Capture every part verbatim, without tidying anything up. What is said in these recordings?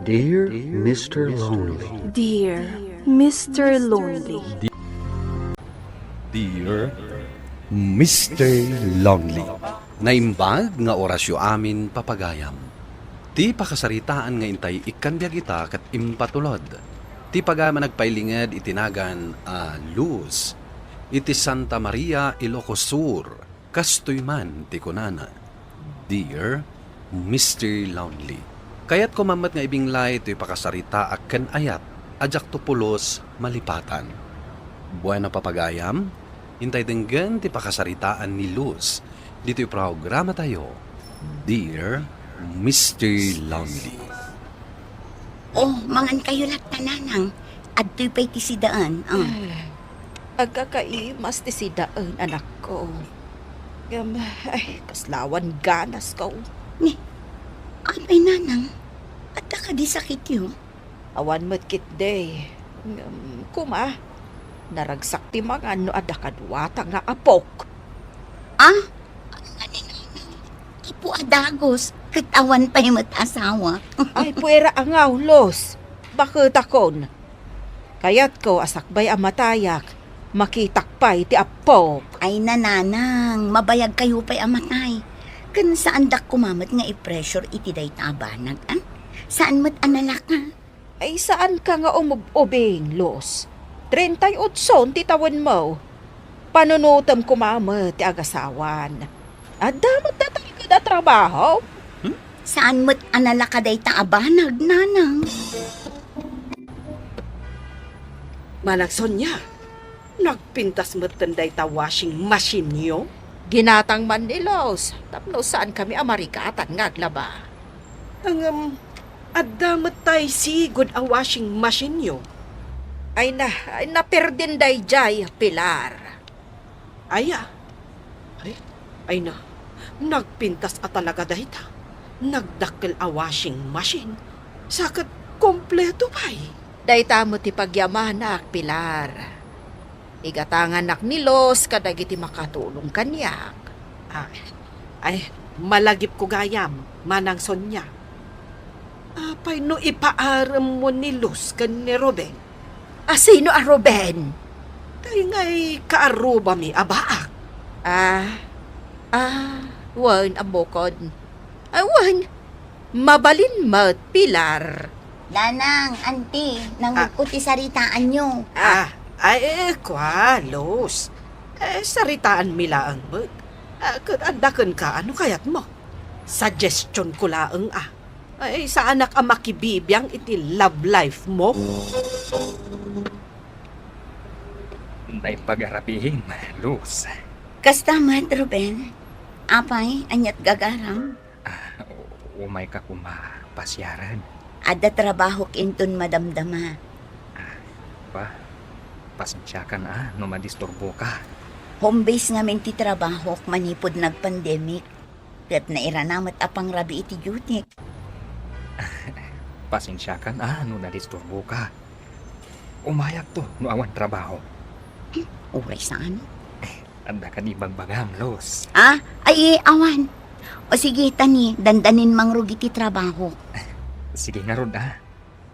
Dear Mister Lonely. Dear Mister Lonely. Dear Mister Lonely. Naimbag nga orasyo amin, papagayam. Ti pakasaritaan nga intay ikkan biag ita ket impatulod. Ti pagayam a nagpailinged iti nagan a Luz iti Santa Maria, Ilocos Sur. Kastoy man ti kunana, "Dear Mister Lonely, kayatko man met nga ibinglay toy pakasaritaak ken ayat a diakto pulos malipatan." Bueno, papagayam, intay denggen ti pakasaritaan ni Luz ditoy programatayo, Dear Mister Lonely. Oh, mangan kayo latta, nanang. Adtoy pay ti sidaen. Ah. Eh, agkakaimas ti sidaen, anakko. Ngem, ay, kaslawan ganas ko. Ni, apay, nanang? Adda kadi sakityo? Awan met ketdi. Ngem, kuma, naragsak ti mangan no adda kaduata nga apok. Ah? Apo a dagus, ket awan pay met asawa. Ay, puera a ngaw, Luz. Baketakon. Kayatko a sakbay a matayak, makitak pay ti appok. Ay, nanang, mabayag kayo pay a matay. Ken saandak koma met nga i-pressure iti dayta a banag, a? Saan met a nalaka? Ay, saanka nga umub-ubing, Luz. Treinta y ocho ti tawenmo. Panunotem koma met ti agasawan. Adda met dayta a trabaho? Hmm? Saan met a nalaka dayta a banag, nanang? Manang Sonia, nagpintas metten dayta washing machine-yo? Ginatang man ni Luz, tapno saankami a marigatan nga aglaba. Ngem, adda met tay sigud a washing machine-yo? Ay na, ay, naperdin daydiay, Pilar. Aya? Ay, ay na, nagpintas a talaga dayta. Nagdakkel a washing machine. Sa ket kompleto pay. Dayta met ti pagyamanak, Pilar. Igatangannak ni Luz kadagiti makatulong kaniak. Ah, ay, malagipko gayam, Manang Sonia. Apay no ipaaremmo ni Luz ken ni Ruben? A, sino a Ruben? Tay ngay kaarrubami a baak. Ah, ah, wen, ammokon. Ah, wen, mabalin met, Pilar. Nanang, anti, nangugko ti saritaanyo. Ah, ay, eh, kua, Luz. Eh, saritaanmi laeng met. Ah, ket adda kenka, ano kayatmo? Suggestion ko laeng, ah. Ay, saanak a makibibiang iti love life mo. Naimbag a rabiim, Luz. Kasta met, Ruben. Apay, aniat gagaram? Ah, u-, umayka koma pasiaren. Adda trabahok inton madamdama. Ah, ba, pasensiakan a no madisturboka. Home base ngamin ti trabahok manipud nagpandemic. Ket nairana met a pangrabii ti duty. Pasensiakan a no nadisturboka. Umayakto no awan trabaho. Uray saan? Adda kadi ibagbagam, Luz? Ah? Ay, awan. O sige, tani, dandanin mangrugi ti trabaho. Sige ngarud, ah.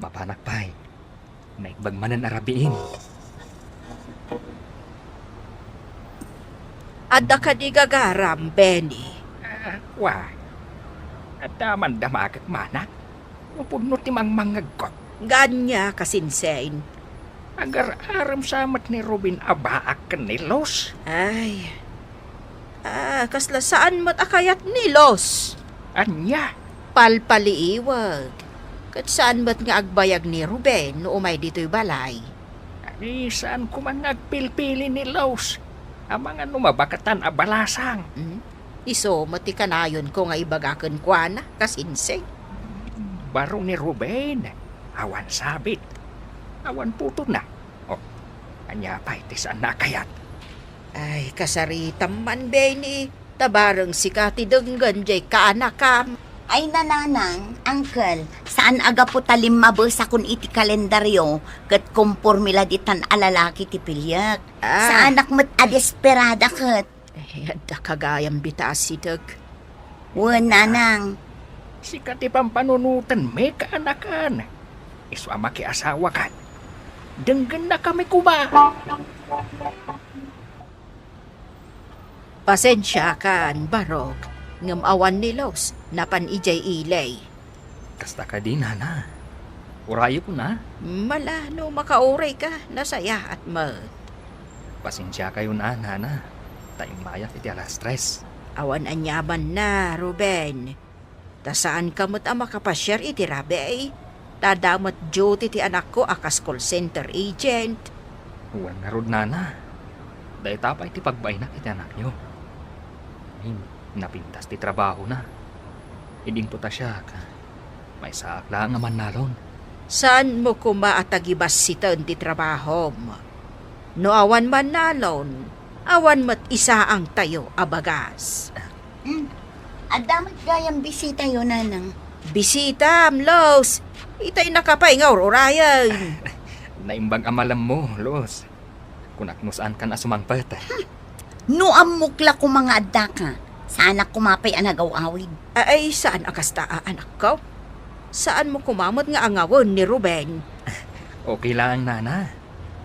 Mapanak pay. Naimbag manen a rabiin. Adda kadi gagaram, Benny? Ah, wa. Adda man damaget manak. Upod no ti mangmangngegko. Ania, kasinsin? Agar-arem sa met ni Ruben a baak ken ni Luz. Ay. Ah, kasla saan met a kayat ni Luz. Ania? Palpaliiweg. Ket saan met nga agbayag ni Ruben no umay ditoy balay. Ay, saan ko man nga agpilpili ni Luz. Amangan no mabakatan a balasang. Hmm? Isu met ti kanayonko nga ibaga kenkuana, kasinsin. Baro ni Ruben, awan sabit, awan putotna. O, ania pay ti saanna a kayat? Ay, kasaritam man, Benny, ta bareng sika ti denggen diay kaanakam. Ay, nanang, uncle, saan a gapu ta limmabesakon iti kalendaryo ket komporme la ditan a lalaki ti piliek. Ah. Saanak met a desperada ket. Eh, adda ka gayam bita a sideg. Wen, nanang. Sika ti pampanunotenmi, kaanakan. Isu a makiasawakan. Denggennakami koma. Pasensiakan, Barok, ngem awan ni Los, napan idiay ili. Kasta kadi, nana? Urayekon a? Mala, no makaurayka, nasayaat met. Pasensiakayon a, nana, ta immayak iti alas tres. Awan aniamanna, Ruben. Ta saanka met a makapasiar iti rabii, ta adda met duty ti anakko a kas call center agent. Wen ngarud, nana. Dayta pay ti pagbainak iti anakyo. Ngem, napintas ti trabahona. Idi input a siak, maysaak laeng a mannalon. Saanmo koma a tagibassiten ti trabahom? No awan mannalon, awan met isaangtayo a bagas. Hmm. Adda met gayam bisitayo, nanang. Bisitam, Los. Itay naka pay nga ur-urayen. Naimbag a malemmo, Los. Kunak no saankan a sumangpet. No ammok la koma nga addaka, saanak koma pay a nagaw-awid. Ay, saan a kasta a anakko? Saanmo koma met nga angawen ni Ruben? Okay lang, nana.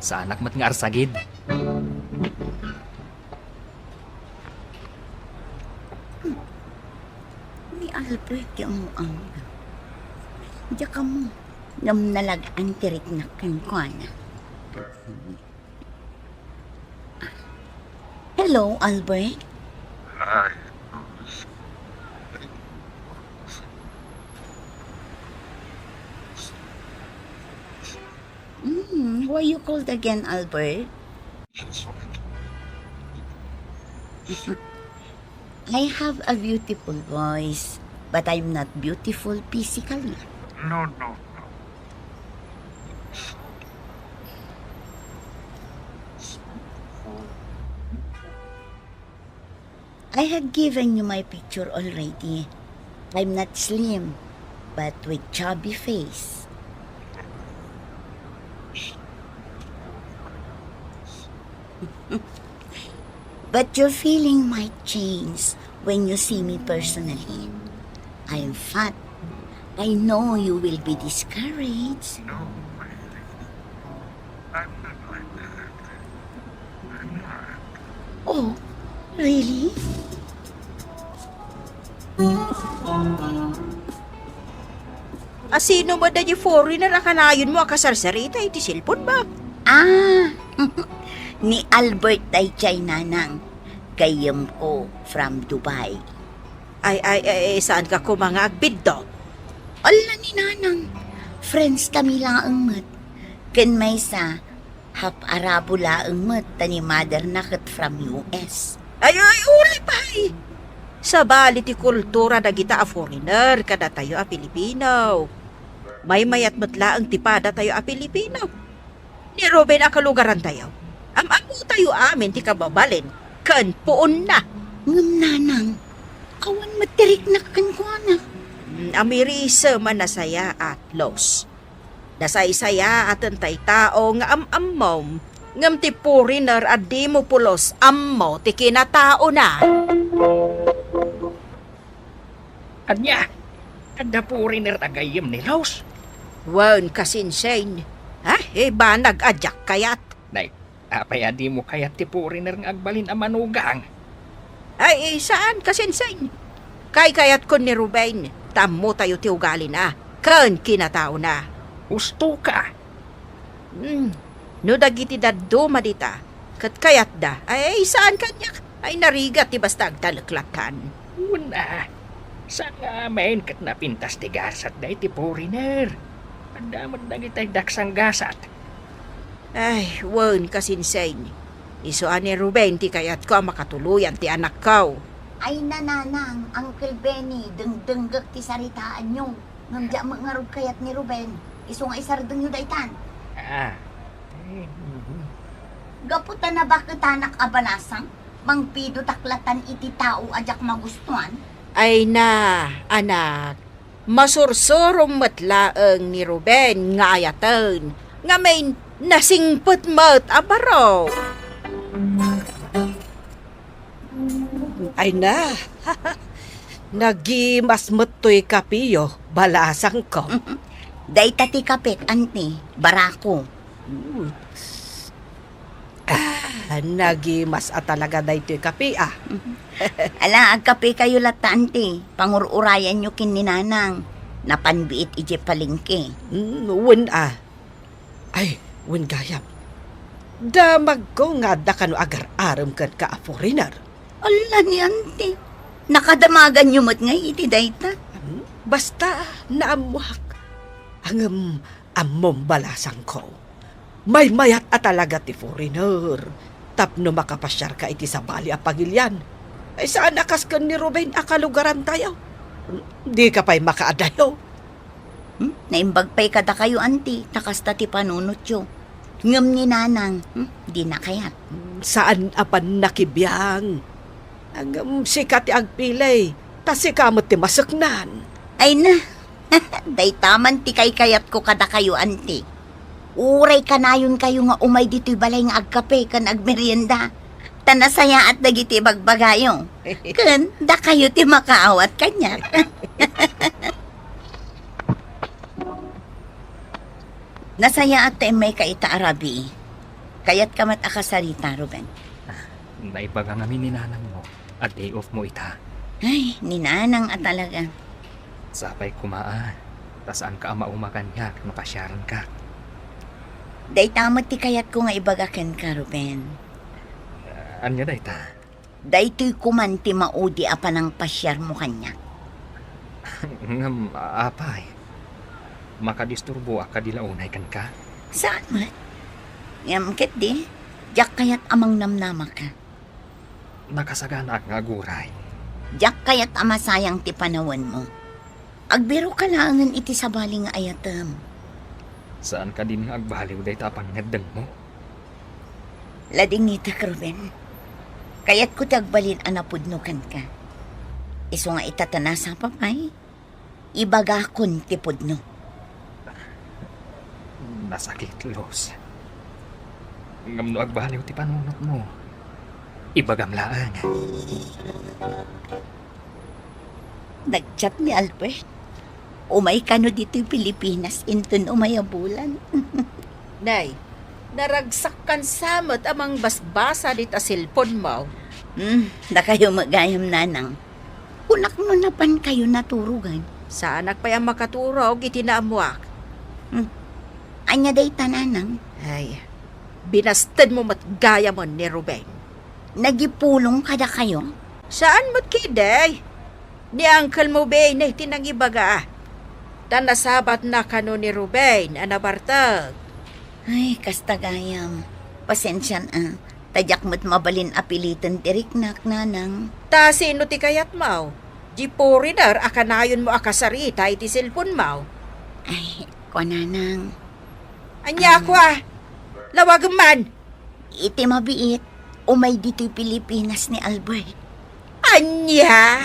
Saanak met nga arsagid. Ni Albert ti ammoanna. Diak ammo, ngem nalag-an ti riknak kenkuana. Hello, Albert? Hi. Mm, why you called again, Albert? I have a beautiful voice, but I'm not beautiful physically. No, no, no. I had given you my picture already. I'm not slim, but with chubby face. But your feeling might change when you see me personally. I'm fat. I know you will be discouraged. No, my lady. I'm not like that. I'm not. Oh, really? A sino met daydi foreigner a kanayonmo a kasarsarita iti cellphone mo? Ah, ni Albert daydiay, nanang. Gayyemko from Dubai. Ay, ay, ay, saanka koma nga agbiddo? Ala ni nanang, friends kami laeng met. Ken maysa, half Arabo laeng met ta ni mother na ket from U S. Ay, ay, uray pay! Sabali ti kultura dagita a foreigner kadatayo a Filipino. Maymayat met laeng ti padatayo a Filipino. Ni Ruben a kalugarantayo, am-ammotayo amin ti kababalin ken puonna. Ngem nanang, awan met ti riknak kenkuana. Mm, amirisem a nasayaat, Los. Nasaysayaaten tay tao nga am-ammom, ngem ti foreigner a dimo pulos ammo ti kinataona. Ania? Adda foreigner a gayyem ni Los? Wen, kasinsin. Ha? E, banag a diak kayat. Nay, apay a dimo kayat ti foreigner nga agbalin a manugang? Ay, saan, kasinsin. Kaykayatkon ni Ruben, ta ammotayo ti ugalina, ken kinataona. Husto ka. Hmm, no dagiti dadduma dita, ket kayatda, ay, saan kaniak, ay, narigat ti basta agtalek lattan. Wen a, saan nga amin ket napintas ti gasat daydi foreigner. Adda met dagiti daksan gasat. Ay, wen, kasinsin. Isu a ni Ruben ti kayatko a makatuloyan ti anakko. Ay, nanang, Uncle Benny, dengdenggek ti saritaanyo. Ngem diak met ngarud kayat ni Ruben, isu nga isardengyo daytan. Ah. Eh, mhm. Gapu ta nabaketanak a balasang, mangpidotak lattan iti tao a diak magustuan. Ay na, anak, masursurom met laeng ni Ruben nga ayaten, ngamin nasingpet met a baro. Ay na, Nagimas met toy kapeyo, balasangko. Dayta ti kapek, anti, barako. Mm. Ah, nagimas a talaga daytoy kape, ah. Ala, agkapekayo latta, anti. Pangur-urayanyo ken ni Nanang. Napan biit idiay palengke. Mm, wen, ah. Ay, wen gayam. Damagko nga adda kano agar-arem kenka a foreigner. Ala ni anti. Nakadamaganyo met ngay iti dayta? Hmm? Basta, naammoak. Ngem, ammom, balasangko. Maymayat a talaga ti foreigner. Tapno makapasiarka iti sabali a pagilian. Ay, saan a kas ken ni Ruben a kalugarantayo. Dika pay makaadayo. Hmm? Naimbag pay kadakayo, anti, ta kasta ti panunotyo. Ngem ni Nanang, hmm, dina kayat. Saan a pannakibiang. Ngem sika ti agpili, ta sika met ti maseknan. Ay na, dayta man ti kaykayatko kadakayo, anti. Uray kanayonkayo nga umay ditoy balay nga agkape ken agmerienda. Ta nasayaat dagiti ibagbagayo. Ken dakayo ti makaawat kaniak. Nasayaat ta immayka ita a rabii. Kayatka met a kasarita, Ruben? Ah, naibaga ngamin ni nanangmo a day off mo ita. Ay, ni nanang a talaga. Sapay koma a, ta saanka a mauma kaniak no pasiarenka. Dayta met ti kayatko nga ibaga kenka, Ruben. Ah, ania dayta? Daytoy koman ti maudi a panangpasiarmo kaniak. Ngem, apay, makadisturboak kadi la unay kenka? Saan met. Ngem ketdi, diak kayat a mangnamnamaka. Nakasaganaak nga aguray. Diak kayat a masayang ti panawenmo. Agbiroka laengen iti sabali nga ayatem. Saan kadin nga agbaliw dayta a pangngeddengmo? Ladingitek, Ruben. Kayatko ti agbalin a napudno kenka. Isu nga ita ta nasapa pay, ibagakon ti pudno. Nasakit, Luz. Ngem no agbaliw ti panunotmo, ibagam laeng. Nag-chat ni Albert. Umay kano ditoy Pilipinas inton umay a bulan. Nay, naragsak kan sa met a mangbasbasa dita cellphone mo. Hmm, dakayo met gayam, nanang. Kunak no napan kayo naturugan. Saanak pay a makaturog iti naammuak. Hmm. Ania dayta, nanang? Ay, binasted mo met gayam ni Ruben. Nagipulong kadakayo? Saan met ketdi? Ni uncle mo, Bene, ti nangibaga. Ta nasabatna kano ni Ruben a nabartek. Ay, kasta gayam. Pasensian a. Ta diak met mabalin a piliten ti riknak, nanang. Ta sino ti kayatmo? Di foreigner a kanayonmo a kasarita iti cellphone mo? Ay, kua, nanang. Ania, ah, kua? Lawagem man. Iti mabiit, umay ditoy Pilipinas ni Albert. Ania?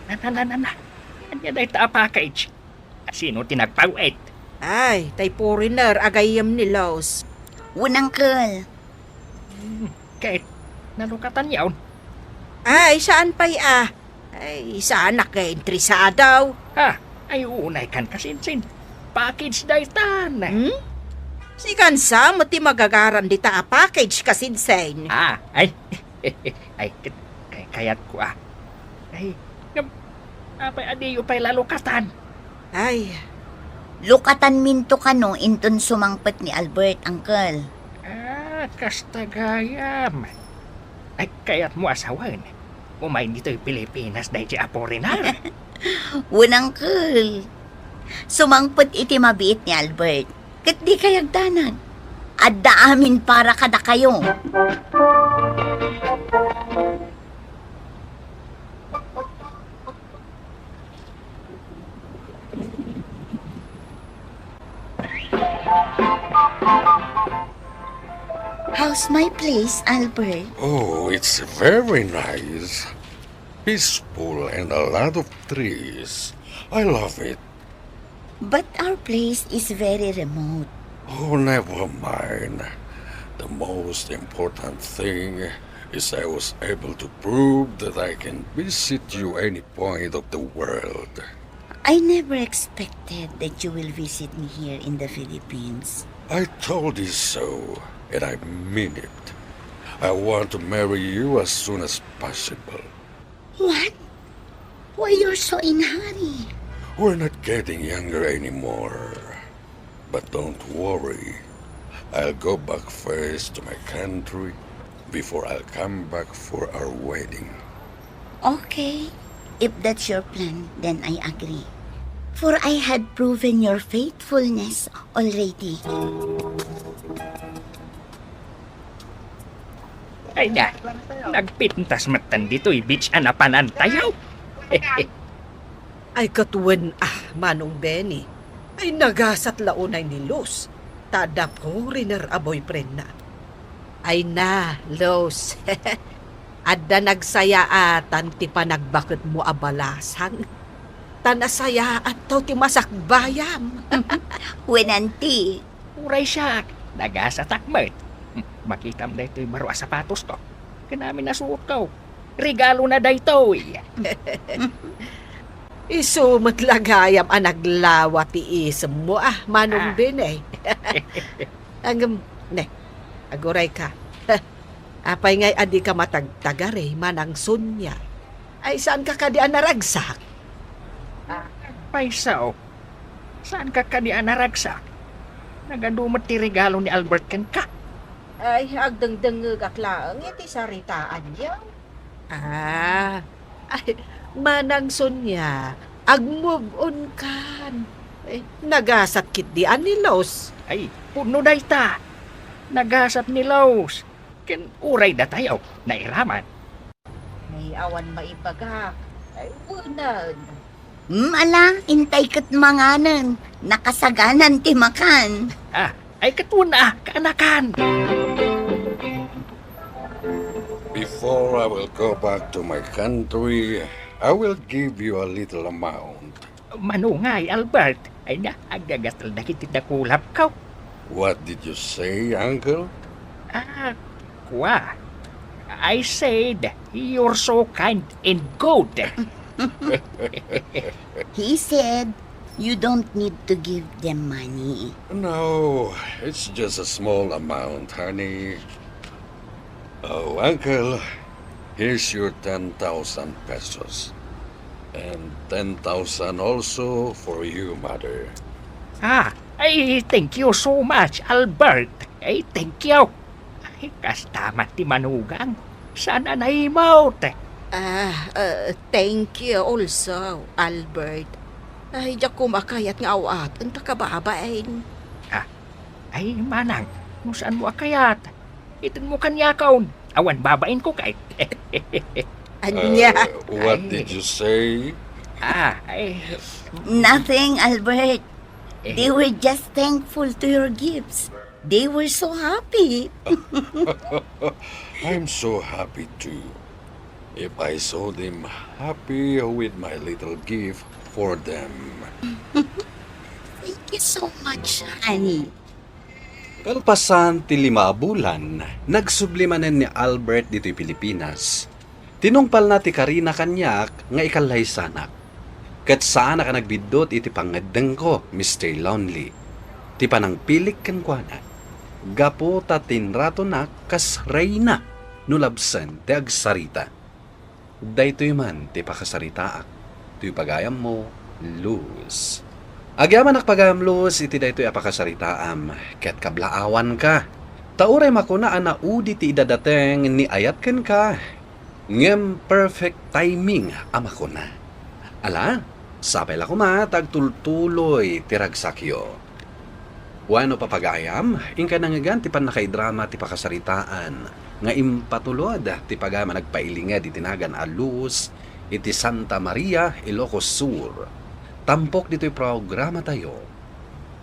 Na, na, na, na, na. Ania dayta a package? Sino ti nagpaw-it? Ay, tay foreigner a gayyem ni Luz. Wen, uncle. Hmm, ket, nalukatanyon? Ay, saan pay a. Ay, saanak nga interesado. Ha? Ay, unay kan kasinsin. Package daytan. Hmm? Sikan sa met ti magagaran dita a package kasinsin. Ah, ay. Ay, ket, kay, kayatko a. Ay, ngem, apay a diyo pay la lukatan? Ay. Lukatanminto kano inton sumangpet ni Albert, uncle. Ah, kasta gayam. Ay, kayatmo a sawen? Umay ditoy Pilipinas daydi a foreigner? Wen, uncle. Sumangpet iti mabiit ni Albert. Ket dikay agdanag. Adda amin para kadakayo. How's my place, Albert? Oh, it's very nice. Peaceful and a lot of trees. I love it. But our place is very remote. Oh, never mind. The most important thing Is I was able to prove that I can visit you any point of the world. I never expected that you will visit me here in the Philippines. I told you so, and I mean it. I want to marry you as soon as possible. What? Why you're so in hurry? We're not getting younger anymore. But don't worry. I'll go back first to my country before I'll come back for our wedding. Okay. If that's your plan, then I agree. For I had proven your faithfulness already. Ay na, nagpintas metten ditoy beach a napanantayo. Ay, ket wen, ah, Manong Benny. Ay, nagasat la unay ni Luz. Ta adda foreigner a boyfriendna. Ay na, Luz. Adda nagsayaatan ti panagbaketmo a balasang. Ta nasayaat taw ti masakbayam. Wen, Auntie. Uray siak, nagasatak met. Hmm, makitam daytoy baro a sapatosko. Ken amin a suotko. Regalona daytoy. Isu met la gayam a naglawa ti isemmo, ah, Manong Ah. Benny. Ngem, ne, agurayka. Apay ngay a dika matagtagari, Manang Sonia? Ay, saanka kadi a naragsak? Ah, pay sao. Saanka kadi a naragsak? Nagadu met ti regalo ni Albert kenka. Ay, agdengdengngegak laeng iti saritaanyo. Ah, ay, Manang Sonia, ag-move on kan. Ay, nagasat ketdi a ni Luz. Ay, pudno dayta. Nagasat ni Luz. Ken uray datayo, nairaman. Ay, awan maibagak. Ay, unan. Hmm, ala, intay ket manganen. Nakasaganan ti makan. Ah, ay ket wen a, kaanakan. Before I will go back to my country, I will give you a little amount. Manungay, Albert. Ay na, agagatel dagiti dakulapko. What did you say, Uncle? Ah, kua. I said, you're so kind and good. He said, you don't need to give them money. No, it's just a small amount, honey. Oh, Uncle, here's your ten thousand pesos. And ten thousand also for you, Mother. Ah, ay, thank you so much, Albert. Ay, thank you. Ay, kasta man ti manugang. Saan a naimot? Ah, uh, thank you also, Albert. Ay, diak koma kayat nga awaten ta kababain. Ah, ay, manang, no saan mo a kayat, iten mo kaniakon. Awan babain ko kay. Ania? Uh, what Ay. did you say? Ah, ay. Nothing, Albert. Eh. They were just thankful to your gifts. They were so happy. I'm so happy too. If I saw them happy with my little gift for them. Thank you so much, honey. Kalpasan ti lima a bulan, nagsubli manen ni Albert ditoy Pilipinas. Tinungpalna ti karina kaniak nga ikallaysanak. Ket saanak a nagbiddut iti pangngeddengko, Mister Lonely, ti panangpilik kenkuana, gapu ta tinratonak kas reyna no labsen ti agsarita. Daytoy man ti pakasaritaak, toy pagayammo, Luz. Agyamanak pagayam, Luz, iti daytoy a pakasaritaam, ket kablaawanka. Ta uray makuna a naudi ti idadateng ni ayat kenka, ngem perfect timing a makuna. Ala, sapay la koma ta agtultuloy ti ragsakyo. Wenno, papagayam, inka nangngegan ti pannakaidrama ti pakasaritaan nga impatulod ti pagayam a nagpailinged iti nagan a Luz iti Santa Maria, Ilocos Sur. Tampok ditoy programatayo,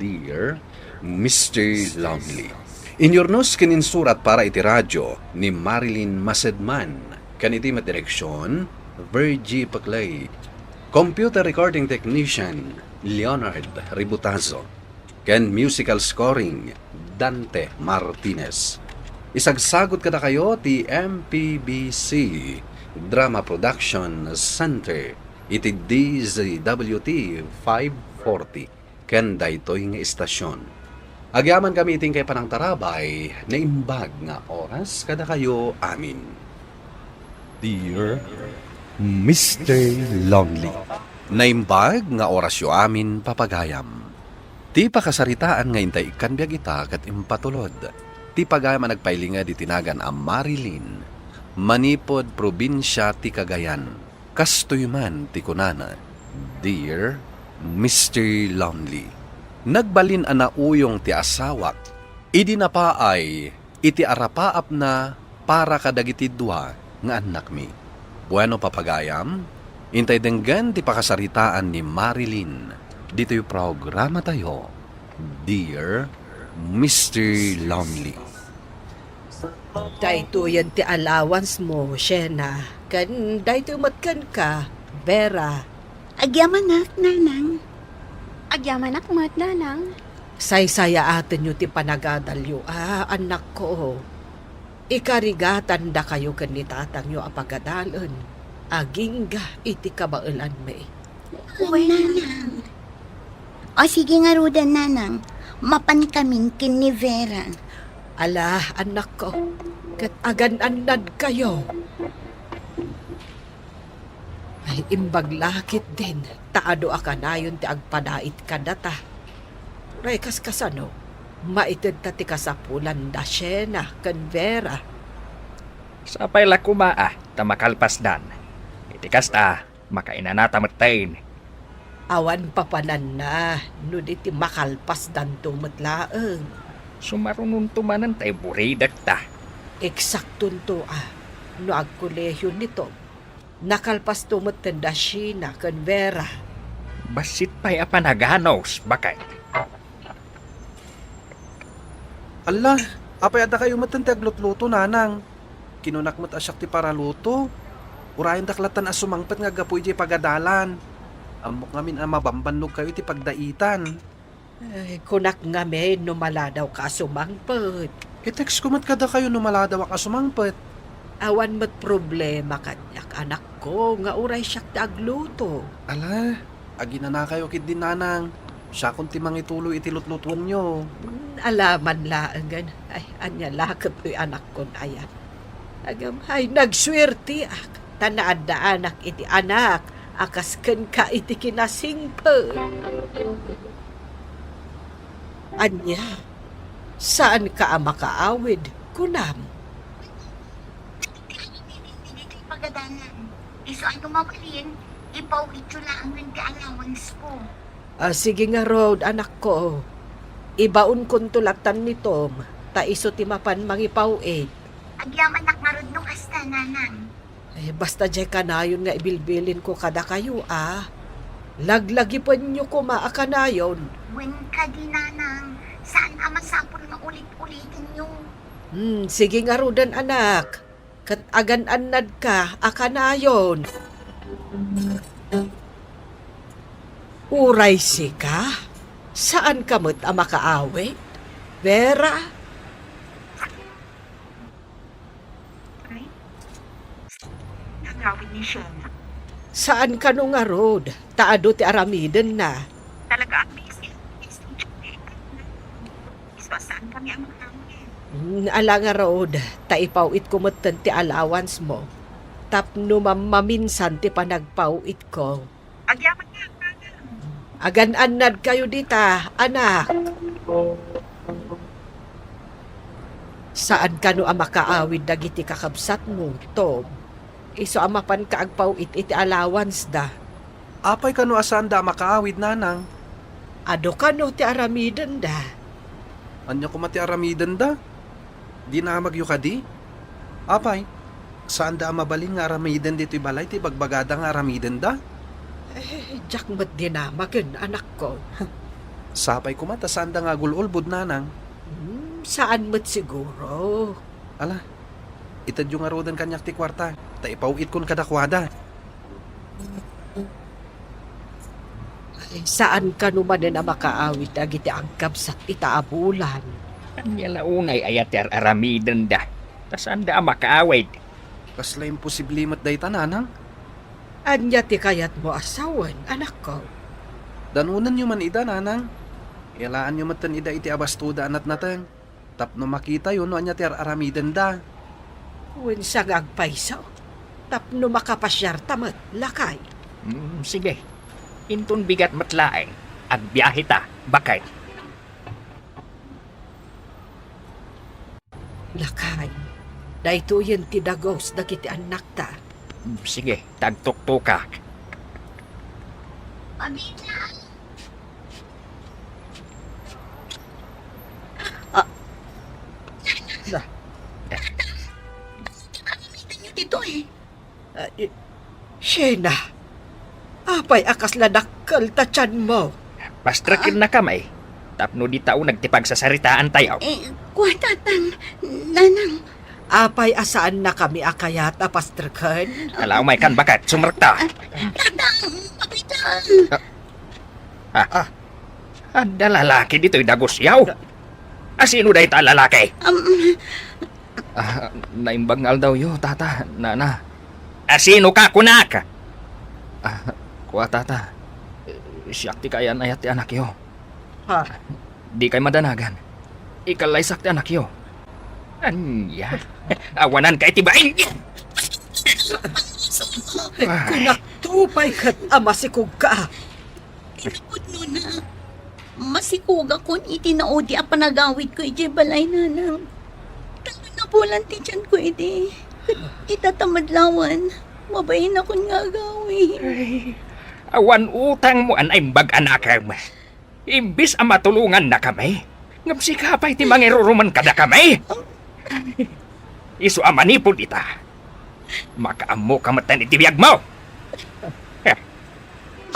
Dear Mister Lonely. Inyurnos ken insurat para iti radio ni Marilyn Masedman, ken iti met direksion, Virgie Peclay. Computer recording technician, Leonard Ributazo. Ken musical scoring, Dante Martinez. Isagsagut kadakayo ti M P B C Drama Production Center iti D Z W T five forty ken daytoy nga istasyon. Agyamankami iti inkay panangtarabay, naimbag nga oras kadakayo amin. Dear Mister Lonely. Naimbag nga orasyo amin, papagayam. Ti pakasaritaan nga intay ikkan biag ita ket impatulod ti pagayam a nagpailinged iti nagan a Marilyn, manipud probinsia ti Cagayan. Kastoy man ti kunana, Dear Mister Lonely, nagbalin a nauyong ti asawak idi napaay iti arapaapna para kadagiti dua nga annakmi. Bueno, papagayam, intay denggen ti pakasaritaan ni Marilyn ditoy programatayo, Dear Mister Lonely. Daytoyen ti allowance mo, Shena, ken daytoy met kenka, Vera. Agyamanak, Nanang. Agyamanak met, Nanang. Saysayaatenyo ti panagadalyo, a, annakko. Ikarigatandakayo ken ni tatangyo a pagadalen, agingga iti kabaelanmi. Wen, Nanang. O, sige ngaruden, Nanang. Mapankamin ken ni Vera. Ala, annakko, ket agan-annadkayo. Ay, imbag la ketdin, ta adu a kanayon ti agpadait kadata. Uray kaskasano, maitedta ti kasapulan da Shena ken Vera. Sapay la koma a ta makalpasdan. Iti kasta, makainanata metten. Awan papananna, no di ti makalpasdanto met laeng. Sumarunonto manen ta iburidekta. Eksaktonto a, no agkolehion ni Tom, nakalpasto metten da Shena ken Vera. Bassit pay a panaganus, baket. Alla, apay adda kayo metten ti aglutluto, Nanang? Kinunak met a siak ti paraluto. Urayendak lattan a sumangpet nga aggapu idiay pagadalan. Ammok ngamin a mabambannog kayo iti pagdaitan. Ay, kunak ngamin no maladawka a sumangpet. I-text ko met kadakayo no maladawak a sumangpet. Awan met problema kaniak, anakko, nga uray siak ti agluto. Ala, aginanakayo ketdin, Nanang. Siakon ti mangituloy iti lutlutuenyo. Hmm, ala man laengen. Ay, ania la ketdi, anakkon aya. Agam, ay, nagsuerteak, ta naaddaanak iti anak a kas kenka iti kinasingpet. Ania? Saanka a makaawid, kunam? Dagiti aramiden dagiti pagadalan. Isu a no mabalin, ipaw-ityo laengen ti allowance ko. Ah, sige ngarud, anakko. Ibaonkonto lattan ni Tom, ta isu ti mapan mangipaw-it. Agyamanak ngarud no kasta, Nanang. Eh, basta diay kanayon nga ibilbilinko kadakayo, a. Laglagipenyo koma a kanayon. Wen kadi, Nanang, saan a masapul nga ulit-ulitenyo. Hmm, sige ngaruden, anak. Ket agan-annadka a kanayon. Uray sika, saanka met a makaawid, Vera? Ay, nagawid ni Shena. Saan kano ngarud, ta adu ti aramidenna. Talaga a busy. Busy. Isu a saan kami a makaawid. Hmm, ala ngarud, ta ipaw-itko metten ti allowance mo. Tapno mammaminsan ti panagpaw-itko. Agyaman nga, Nanang. Agan-annadkayo dita, anak. Saan kano a makaawid dagiti kakabsatmo, Tom? Isu a mapanka agpaw-it iti allowance da. Apay kano a saanda a makaawid, Nanang? Adu kano ti aramidenda. Ania koma ti aramidenda? Dinamagyo kadi? Apay, saanda a mabalin nga aramiden ditoy balay ti ibagbagada nga aramidenda? Eh, diak met dinamagen, anakko. Sapay koma ta saanda nga agul-ulbod, Nanang. Hmm, saan met siguro. Ala, itedyo ngaruden kaniak ti kuarta, ta ipaw-itkon kadakuada. Ay, saan kano manen a makaawid dagiti agkabsat ita a bulan? Ania la unay aya ti ar-aramidenda? Ta saanda a makaawid. Kasla imposible met dayta, nanang. Ania ti kayatmo a sawen, anakko? Danonenyo man ida, nanang. Iyalaanyo metten ida iti abastoda a natnateng tapno makitayo no ania ti ar-aramidenda. Wen sa nga agpayso tapno makapasiarta met, lakay. Mm, sige. Inton bigat met laeng, agbiaheta, baket. Lakay, daytoyen ti dagus dagiti annakta. Sige, ta agtuktokak. Pamilya! Ah. Da. Ditoy. Ah, i-, Shena, apay a kasla dakkel ta tianmo? Pastrekennakami, tapno dita uneg ti pagsasaritaantayo. Eh, kua, Tatang, Nanang. Apay a saannakami a kayat a pastreken? Ala, umaykan, baket, sumrekta. Ah, Tatang, Kapitan. Ah. Ah. Adda lalaki ditoy dagusyo? A sino dayta a lalaki? Um, Ah, naimbag nga aldawyo, Tata, Nana. A sino ka, kunak? Ah, kua, Tata. Siak ti kaayan-ayat ti anakyo. Ha? Dikay madanagan. Ikallaysak ti anakyo. Ania? Awananka iti bain! Kunakto pay ket a masikogka. Ti napudnona, masikogakon iti naudi a panagawidko idiay balay, Nanang. Tapno napulan ti tianko idi. Ita ta met lawen, mabainakon nga agawid. Ay, awan utangmo a naimbag, anakem. Imbes a matulongannakami, ngem sika pay ti mangiruruman kadakami. Isu a manipud ita, makaammoka metten iti biagmo.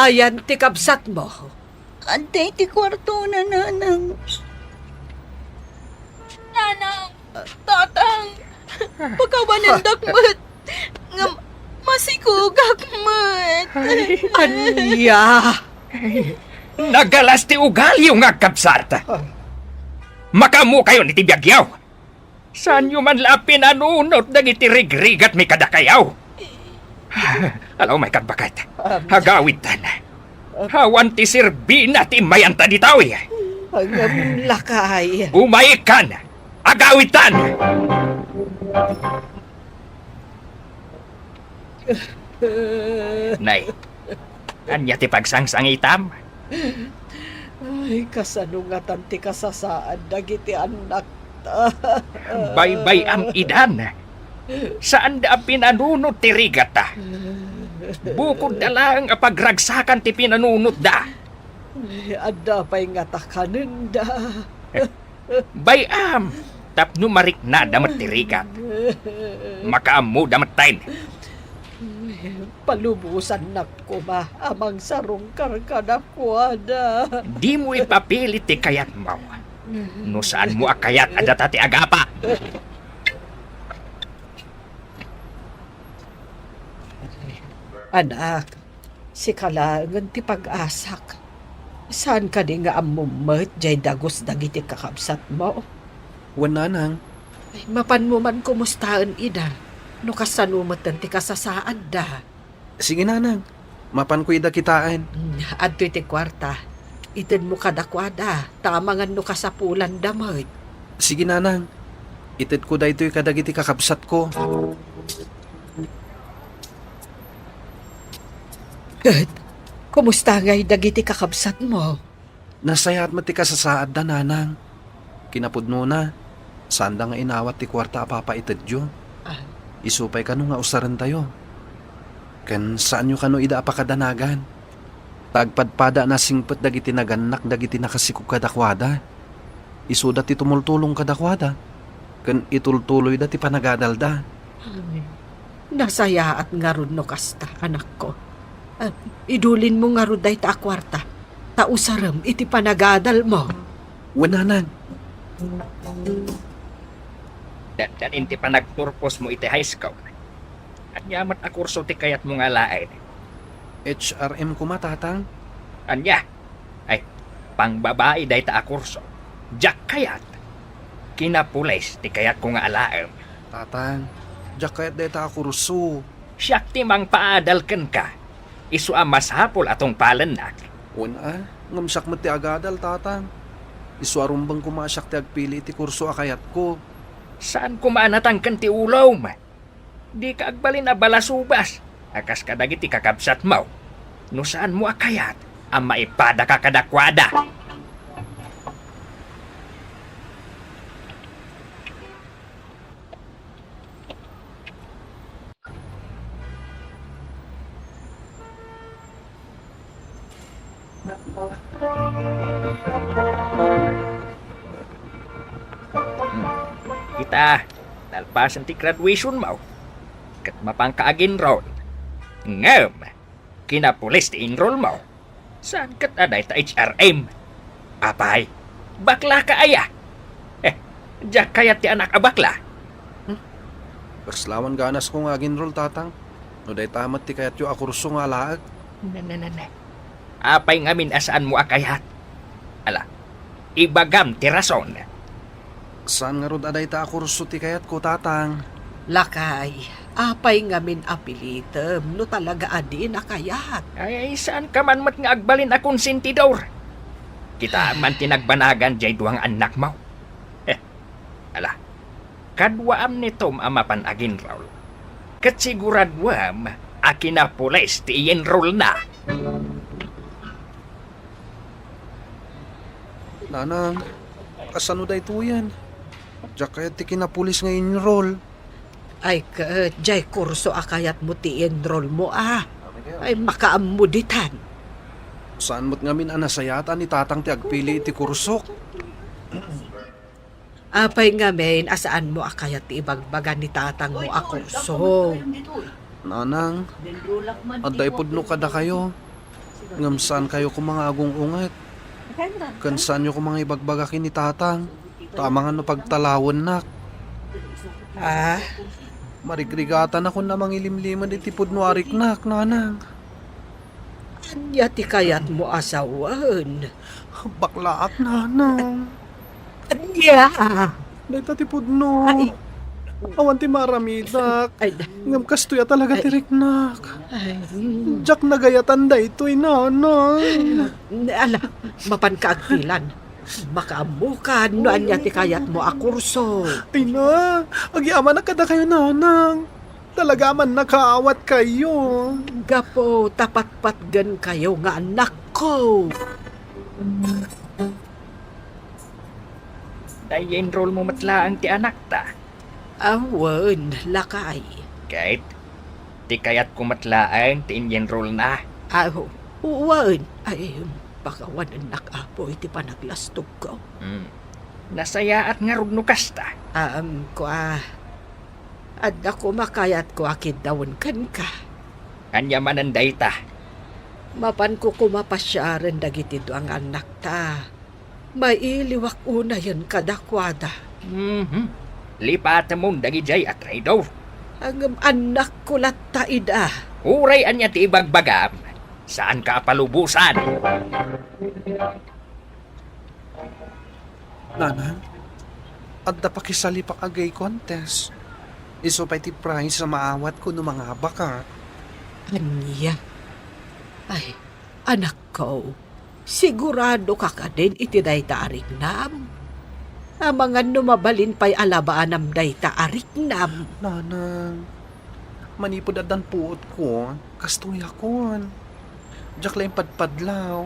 Ayan ti kabsatmo. Adda iti kuartona, Nanang. Nanang, Tatang, pakawanendak met. Ngem masikogak met. Ay. Ania? Nagalas ti ugalyo nga agkabsat. Makaammokayon iti biagyo. Saanyo man la a pinanunot dagiti rigrigatmi kadakayo? Ala, umaykan, baket. Agawidtan. Awan ti serbina ti immayanta ditoy. Ngem lakay. Umaykan! Agawidtan! Nay, ania ti pagsangsangitam? Ay, kasano ngatan ti kasasaad dagiti annakta? Baybay-am idan. Saanda a pinanunot ti rigatta. Bukodda laeng a pagragsakan ti pinanunotda. Ay, adda pay ngata kanenda. Bay-am, tapno mariknada met ti rigat. Makaammoda metten. Palubosannak koma a mangsarungkar kadakuada. Dimo ipapilit ti kayatmo no saanmo a kayat a data ti agapa. Anak, sika laengen ti pag-asak. Saan kadi nga ammom met jay dagus dagiti kakabsatmo? Wen, nanang. Ay, mapanmo man kumustaen ida, no kasano metten ti kasasaadda. Sige, nanang. Mapanko ida kitaen. Mm, adtoy ti kuarta. Itedmo kadakuada, ta amangan no kasapulanda met. Sige, nanang. Itedko daytoy kadagiti kakabsatko. Ket, kumusta ngay dagiti kakabsatmo? Nasayaat met ti kasasaadda, nanang. Kinapudnona, saanda nga inawat ti kuarta a papaitedyo. Ah. Isu pay kano nga usarentayo. Ken saanyo kano ida a pakadanagan. Ta agpadpada a nasingpet dagiti nagannak dagiti nakasikog kadakuada. Isuda ti tumultulong kadakuada, ken itultuloyda ti panagadalda. Ay, nasayaat ngarud no kasta, anakko. Ah, idulinmo ngarud dayta a kuarta, ta usarem iti panagadalmo. Wen, nanang. Dandanin ti panagturposmo iti high school. Ania met a kurso ti kayatmo nga alaen? H R M koma, Tatang. Ania? Ay, pangbabai dayta a kurso. Diak kayat. Kinapulis ti kayatko nga alaem. Tatang, diak kayat dayta a kurso. Siak ti mangpaadal kenka. Isu a masapul a tungpalennak. Wen a, ngem siak met ti agadal, Tatang. Isu a rumbeng koma a siak ti agpili iti kurso a kayatko. Saan koma a natangken ti ulom? Dika agbalin a balasubas a kas kadagiti kakabsatmo. No saanmo a kayat a maipadaka kadakuada. Kita, nalpasen ti graduationmo, ket mapanka ag-enroll. Ngem, kinapulis ti enrollmo. Saan ket a dayta H R M? Apay, baklaka aya? Eh, diak kayat ti anak a bakla. Hmm? Baslawan ganasko nga ag-enroll, Tatang. No dayta met ti kayatyo a kurso nga alaek. Ne, ne, ne, ne. Apay ngamin a saanmo a kayat? Ala, ibagam ti rason. Saan ngarud a dayta a kurso ti kayatko, Tatang? Lakay, apay ngamin a pilitem no talaga a diin a kayat? Ay, ay, saanka man met nga agbalin a konsentidor. Kita man ti nagbanagan diay dua nga annakmo. Eh, ala, kaduaam ni Tom a mapan ag-enroll. Ket siguraduam a kinapulis ti i-enrollna. Nanang, kasano daytoyen? Diak kayat ti kinapulis nga enroll. Ay ket, diay kurso a kayatmo ti enrollmo a. Ay, makaammo ditan. Saan met ngamin a nasayaatan ni Tatang ti agpili iti kursok? Apay ngamin a saanmo a kayat ti ibagbaga ni tatangmo a kurso? Nanang, adda ipudno kadakayo, ngem saankayo koma nga agung-unget. Ken saanyo koma nga ibagbaga ken ni tatang, ta amangan no pagtalawennak. Ah? Marigrigatanakon a mangilimlimed iti pudno a riknak, nanang. Ania ti kayatmo a sawen? Baklaak, nanang. Ania? Dayta ti pudno. Ay. Awan ti maaramidak. Ay, da- Ngem kastoy a talaga ti Ay. riknak. Ay. Diak nagayatan daytoy, nanang. Ala, mapanka agpilan. Makaammokan no ania ti kayatmo a kurso. Ay na, agyamanak kadakayo, nanang. Talaga a mannakaawatkayo. Gapu ta patpatgenkayo nga annakko. Nai-enrollmo met laeng ti anakta? Awan, lakay. Ket, ti kayatko met laeng ti in-enrollna? Ah, wen. Ay, pakawanennak, Apo, iti panaglastogko. Hmm. Nasayaat ngarud no kasta? Ah, um, kua, Adda koma kayatko a kiddawen kenka. Ania manen dayta? Mapanko koma pasiaren dagiti dua nga annakta. Mailiwak unayen kadakuada. Mhm. Lipatemon dagidiay a traidor. Ngem annakko latta ida. Uray ania ti ibagbagam, saanka a palubosan. Nanang, adda pakisalipak a gay contest. Isu pay ti prize a maawatko no mangabaka. Ania? Ay, anakko, siguradoka kadin iti dayta a riknam? Amangan no mabalin pay a labaanam dayta a riknam. Nanang, manipud addan puotko, kastoyakon. Diak la impadpadlaw.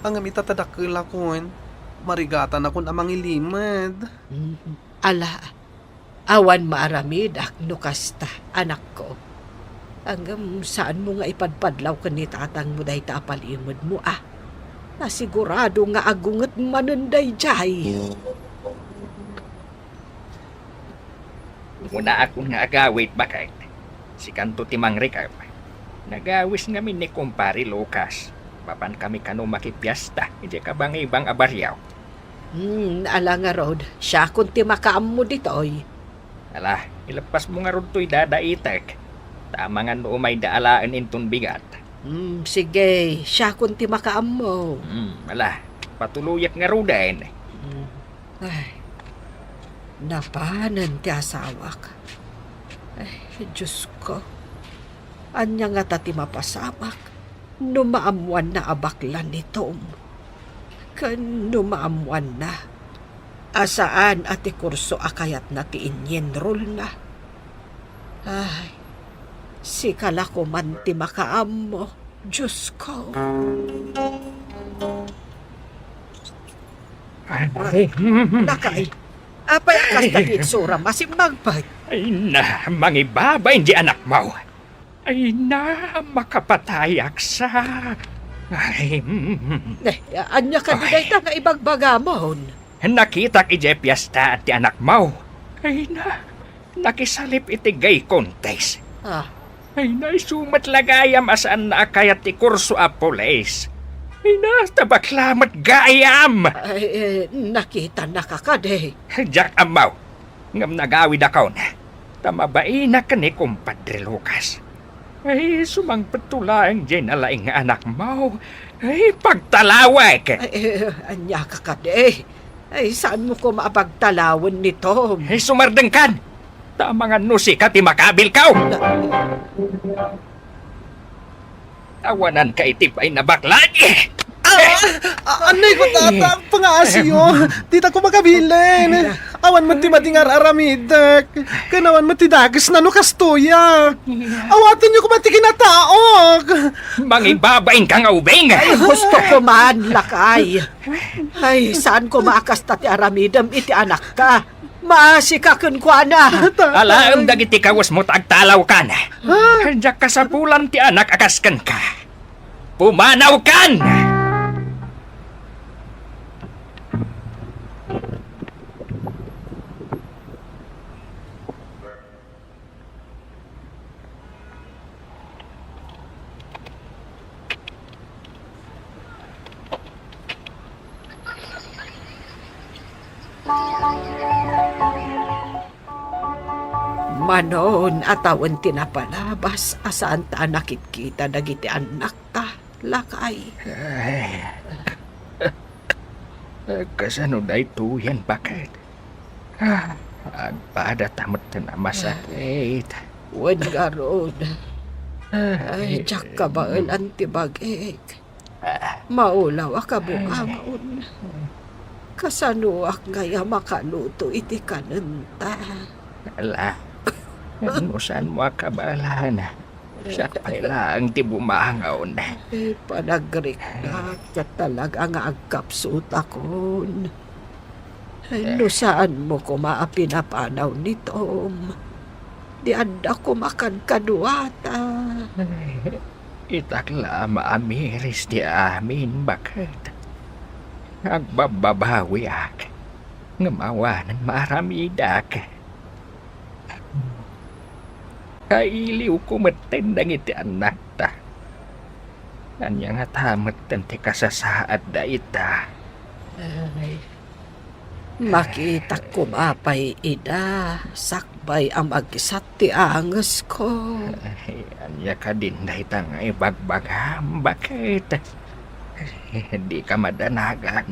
Ngem ita ta dakkelakon, marigatanakon a mangilimed. Mm, ala, awan maaramidak no kasta, anakko. Ngem saanmo nga ipadpadlaw ken ni tatangmo dayta a palimedmo, a? Nasigurado nga agunget manen daydiay. Unaakon nga agawid, baket. Sikanto ti mangrikem. Nagawis ngamin ni Kumpare Lucas. Mapankami kano makipiesta idiay kabangibang a barrio. Hmm, ala ngarud, siakon ti makaammo ditoy. Ala, ileppasmo ngarud toy dadaitek. Ta amangan no umayda alaen inton bigat. Hmm, sige, siakon ti makaammo. Hmm, ala, patuloyak ngaruden. Hmm. Ay. Napanen ti asawak. Ay, Diosko, ania ngata ti mapasamak no maammoanna a bakla ni Tom? Ken no maammoanna a saan a ti kurso a kayatna ti inyenrolna? Ay, sika la koman ti makaammo, Diosko. Ay, Lakay, apay a kasta ti itsuram a simmangpet? Ay na, mangibabain di anakmo. Ay na, makapatayak sa. Ay, mm. Eh, ania kadi dayta nga ibagbagamon? Nakitak idiay piesta ti anakmo. Ay na, nakisalip iti gay contest. Ah. Ay na, isu met la gayam a saanna a kayat ti kurso a pulis. Ay na, ta bakla met gayam. Ay, eh, nakitanaka kadi? Diak ammo. Ngem nagawidakon, ta mabainak ken ni Kumpadre Lucas. Ay, sumangpetto laeng diay nalaing nga anakmo. Ay, pagtalawek! Ay, eh, ania ka kadi? Ay, saanmo koma a pagtalawen ni Tom? Ay, sumardengkan! Ta amangan no sika ti makabilko! Awananka iti pay na bakla! Ah! Ah, anay ko, Tatang, pangaasiyo. Dita ko makabilin. Awan met ti madi nga ar-aramidek. Ken awan met ti dakesna no kastoy a. Awatenyo koma ti kinataok. Mangibabain ka nga ubing. Ay, gusto ko man, Lakay. Ay, saan koma a kasta ti aramidem iti anakka? Maasika kenkuana. Alaem dagiti kawesmo ta agtalawkan. Ah. Diak kasapulan ti anak a kas kenka. Pumanawkan! Manon a tawen ti napalabas a saanta a nakitkita dagiti annakta, Lakay. Ay. Kasano daytoyen, baket? Ah, agpadata metten a masakit. Wen ngarud. Ay, diak kabaelan ti bagik. Maulaw a kabuangon. Kasanoak ngay a makaluto iti kanenta? Ala, no saanmo a kabaelan, siak pay laeng ti bumangon. Eh, panagriknak, ket talaga nga agkapsutakon. No saanmo koma a pinapanaw ni Tom, di adda koma kadkaduata. Itak la a maamiris ti amin, baket. Agbabbabawiak, ngem awanen maaramidak. Kailiwko metten dagiti annakta. Ania ngata metten ti kasasaadda ita? Ay, makitak koma pay ida, sakbay a magsat ti angesko. Ay, ania kadin dayta nga ibagbagam, baket? Dika madanagan.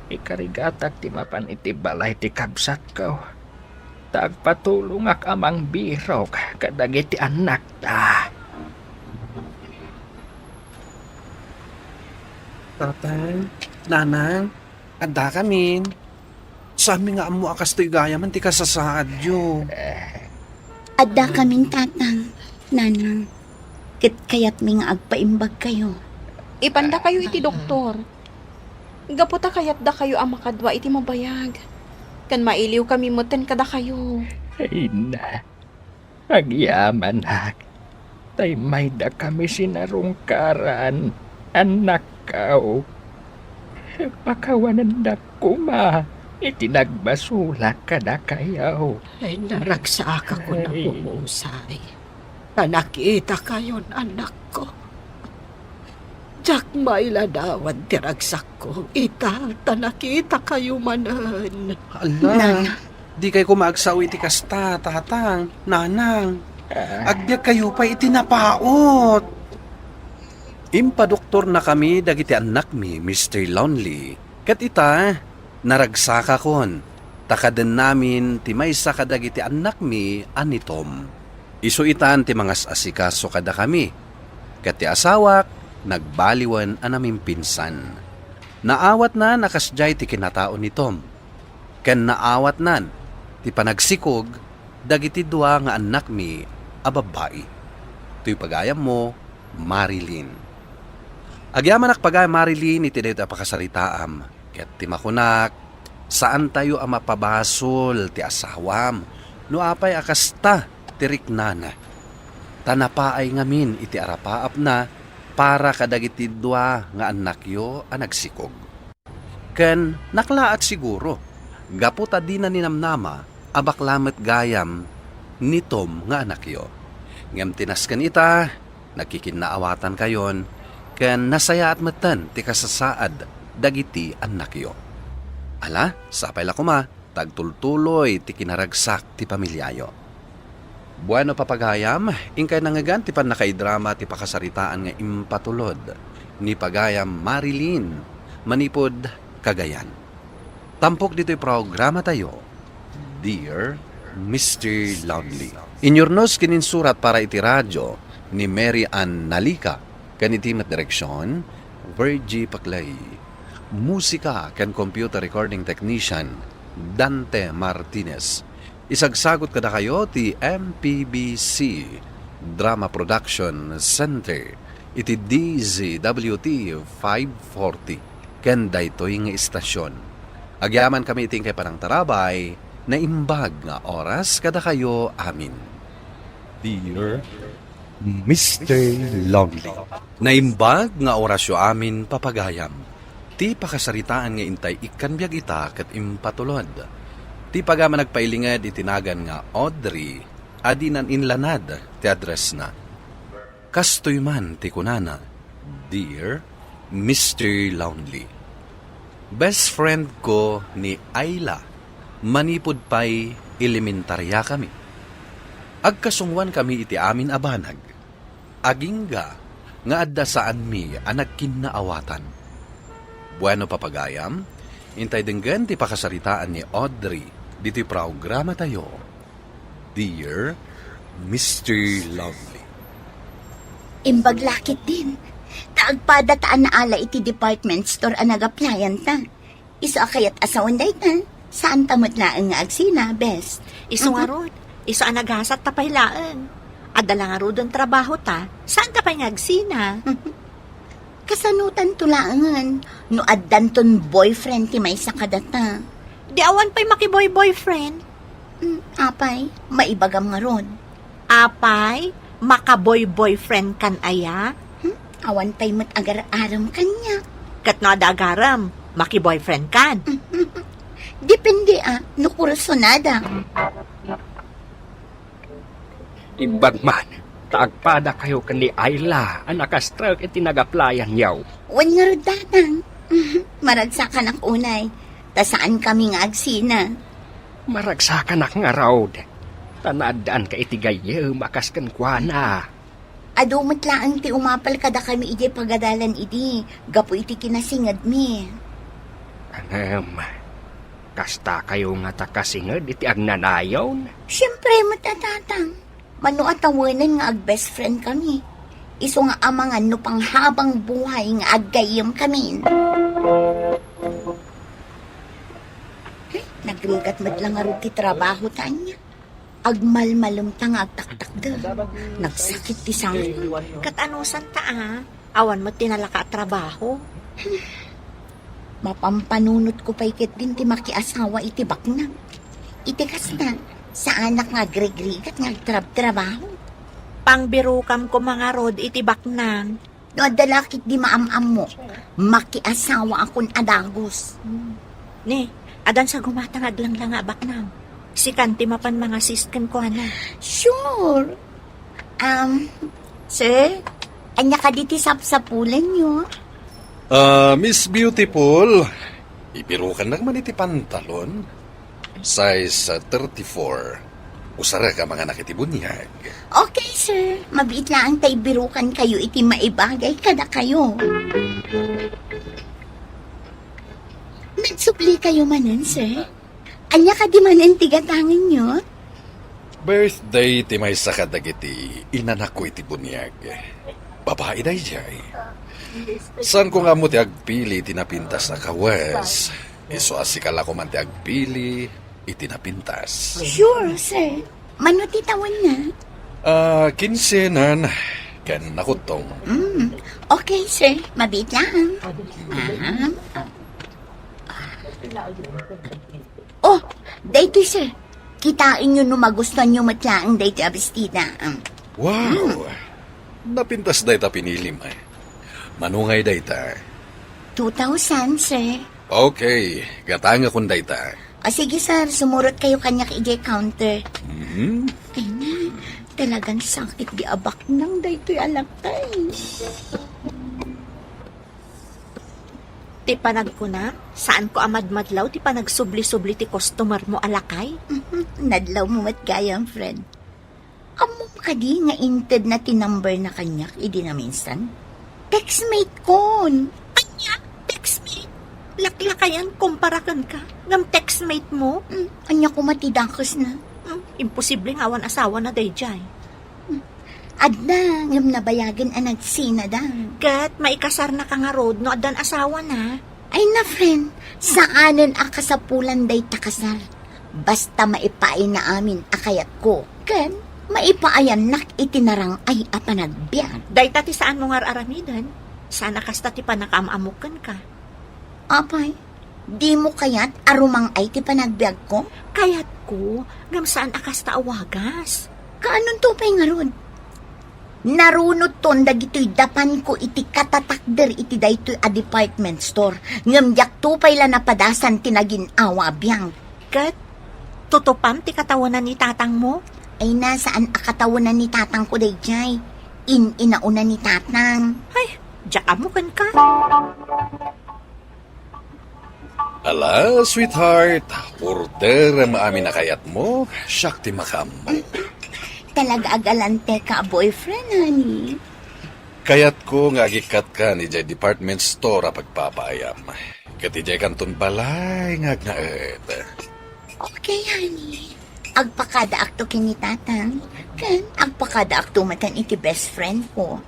Ikarigatak ti mapan iti balay ti kabsatko. Ta agpatulongak a mangbirok kadagiti annakta. Tatang, Nanang, addakamin. Saanmi nga ammo a kastoy gayamen ti kasasaadyo. Addakamin, Tatang, Nanang. Ket kayatmi nga agpaimbagkayo. Ipandakayo iti doktor. Gapu ta kayatdakayo a makadua iti mabayag, ken mailiwkami metten kadakayo. Ay na, agyamanak, ta immaydakami sinarungkaran, annakko. Pakawanendak koma iti nagbasolak kadakayo. Ay, naragsakakon a pumusay. Ta nakitakayon, annakko. Diak mailadawan ti ragsakko ita ta nakitakayo manen. Ala, Nana. Dikay koma agsao iti kasta, Tatang, Nanang. Ah. Agbiagkayo pay iti napaut. Impadoktornakami dagiti annakmi, Mister Lonely. Ket ita, naragsakakon. ta kadennamin ti maysa kadagiti annakmi a ni Tom. Isu itan ti mangas-asikaso kadakami, ket ti asawak nagbaliwen a namimpinsan. Naawatnan a kasdiay ti kinatao ni Tom, ken naawatnan ti panagsikog dagiti dua nga annakmi a babbai. Toy pagayammo, Marilyn. Agyamanak pagayam, Marilyn, iti daytoy a pakasaritaam, ket ti makunak, saantayo a mapabasol ti asawam no apay a kasta ti riknana. Ta napaay ngamin iti arapaapna para kadagiti dua nga annakyo a nagsikog. Ken naklaat siguro, gapu ta dina ninamnama a bakla met gayam ni Tom nga anakyo. Ngem ti nasken ita, nagkikinnaawatankayon, ken nasayaat metten ti kasasaad dagiti annakyo. Ala, sapay la koma, ta agtultuloy ti kinaragsak ti pamiliayo. Bueno, papagayam, inkay nangngegan ti pannakaidrama ti pakasaritaan nga impatulod ni pagayam Marilyn manipud Cagayan. Tampok ditoy programatayo, Dear Mister Lonely. Inyurnos ken insurat para iti radyo ni Mary Ann Nalica, ken iti met direksion, Virgie Paclay. Musika ken computer recording technician, Dante Martinez. Isagsagot kadakayo ti M P B C Drama Production Center iti D Z W T five forty ken daytoy nga istasyon. Agyamankami iti inkay panangtarabay, naimbag nga oras kadakayo amin. Dear Mister Lonely. Naimbag nga orasyo amin, papagayam. Ti pakasaritaan nga intay ikkan biag ita ket impatulod. Ti pagayam a nagpailinged iti nagan nga Audrey, a dinan inlanad ti addressna. Kastoy man ti kunana, Dear Mister Lonely. Best friend ko ni Ayla manipud pay elementariakami. Agkasunoankami iti amin a banag. Agingga nga adda saanmi a nagkinnaawatan. Bueno, papagayam, intay denggen ti pakasaritaan ni Audrey ditoy programatayo, Dear Mister Lovely. Imbag la ketdin, ta agpada ta a naala iti department store a nag-applyan ta. Isu a kayat a sawen dayta, saan ta met laeng nga agsina, bes. Isu Mhm. ngarud, isu a nagasat ta pay laeng. Adda la ngaruden trabaho ta, saan ta pay nga agsina. Kasanotan to laengen, no addanton boyfriend ti maysa kadata? Di awan pay makiboy-boyfriend. Hmm, apay, maibagam ngarud. Apay, makaboy-boyfriend kan aya? Hmm, awan pay met agar-arem kaniak. Ket no adda agarem, makiboyfriend kan? Depende a, no kursunada. Imbag man, ta agpadakayo ken ni Ayla a nakastrek iti nag-applyan-yo. Wen ngarud, Tatang. Maragsakanak unay, ta saankami nga agsina. Maragsakanak ngarud, ta naaddaanka iti gayyem a kas kenkuana. Adu met laeng ti umapal kadakami idiay pagadalan idi, gapu iti kinasingedmi. Ngem, kastakayo ngata kasinged iti agnanayon? Siempre met a, Tatang. Mano a tawenen nga ag-best friend kami. Isu nga amangan no panghabang buhay nga aggayyem kami. Ay, nagrigat met la ngarud ti trabaho ta ania. Agmalmalemta nga agtaktakder. Nagsakit ti sangko. Ket anusanta a, awan met ti nalaka a trabaho. Mapampanunotko pay ketdin ti makiasawa iti baknang. Iti kasta, saanak nga agrigrigat nga agtrabtrabaho. Pangbirokam koma ngarud iti baknang. No adda la ketdi maam-ammo, makiasawakon a dagus. Ni, addan sa gumata nga aglanglang a baknang. Sikan ti mapan mangasist kenkuana. Sure. Um, sir, ania kadi ti sapsapulenyo? Ah, Miss Beautiful, ibirukannak man iti pantalon. Size, ah, thirty-four. Usarek a manganak iti buniag. Okay, sir. Mabiit laeng ta ibirukankayo iti maibagay kadakayo. Nagsubli kayo manen, sir? Ania kadi manen ti gatangenyo? Birthday ti maysa kadagiti inanakko iti buniag. Babai daydiay. Saanko nga ammo ti agpili iti napintas a kawes. Isu a sika la koman ti agpili iti napintas. Sure, sir. Mano ti tawenna? Ah, kinsenan ken nakuttong. Mm. Okay, sir. Mabiit lang. Aha. Oh, daytoy, sir. Kitaenyo no magustuanyo met laeng daytoy a bestida. Mm. Wow! Napintas dayta pinilim, eh. Mano ngay dayta? Two thousand, sir. Okay, gatangakon dayta. O sige, sir, sumurot kayo kaniak idiay counter. Mhm. Ay na, talagan sakit di abaknang daytoy a lakay. Ti panagkuna, saanko a madmadlaw ti panagsubli-subli ti customer mo a lakay? Mhm. Nadlaw mo met gayam, friend. Ammom kadi nga intedna ti number na kaniak idi naminsan? Textmate kon. Ania? Textmate? Laklakayan kumpara kenka, ngem textmate mo? Mm, ania koma ti dakesna? Mm, imposible nga awan asawana daydiay. Adda, ngem nabayagen a nagsinada. Ket maikasarnaka ngarud no addan asawana? Ay na, friend, saanen a kasapulan dayta kasar. Basta maipaayna amin a kayatko, ken maipaayannak iti narang-ay a panagbiag. Dayta ti saanmo nga ar-aramiden. Saan a kasta ti pannakaam-ammok kenka. Apay, dimo kayat a rumang-ay ti panagbiagko? Kayatko, ngem saan a kasta a wagas. Kaanonto pay ngarud? Narunotton dagitoy dapanko iti katatakder iti daytoy a department store, ngem diakto pay la napadasan ti nagin-awa a biag. Ket tutupam ti katawenan ni tatangmo? Ay na, saan a katawenan ni tatangko daydiay. In-inauna ni tatang. Ay, diak ammo kenka. Ala, sweetheart, orderem amin a kayatmo, siak ti makaammo. Talaga a galanteka a boyfriend, honey. Kayatko nga agikkatka idiay department store a pagpapaayam. Ket idiay kanton balay nga agnaed. Okay, honey. Agpakadaakto ken ni tatang, ken agpakadaakto met iti best friend ko.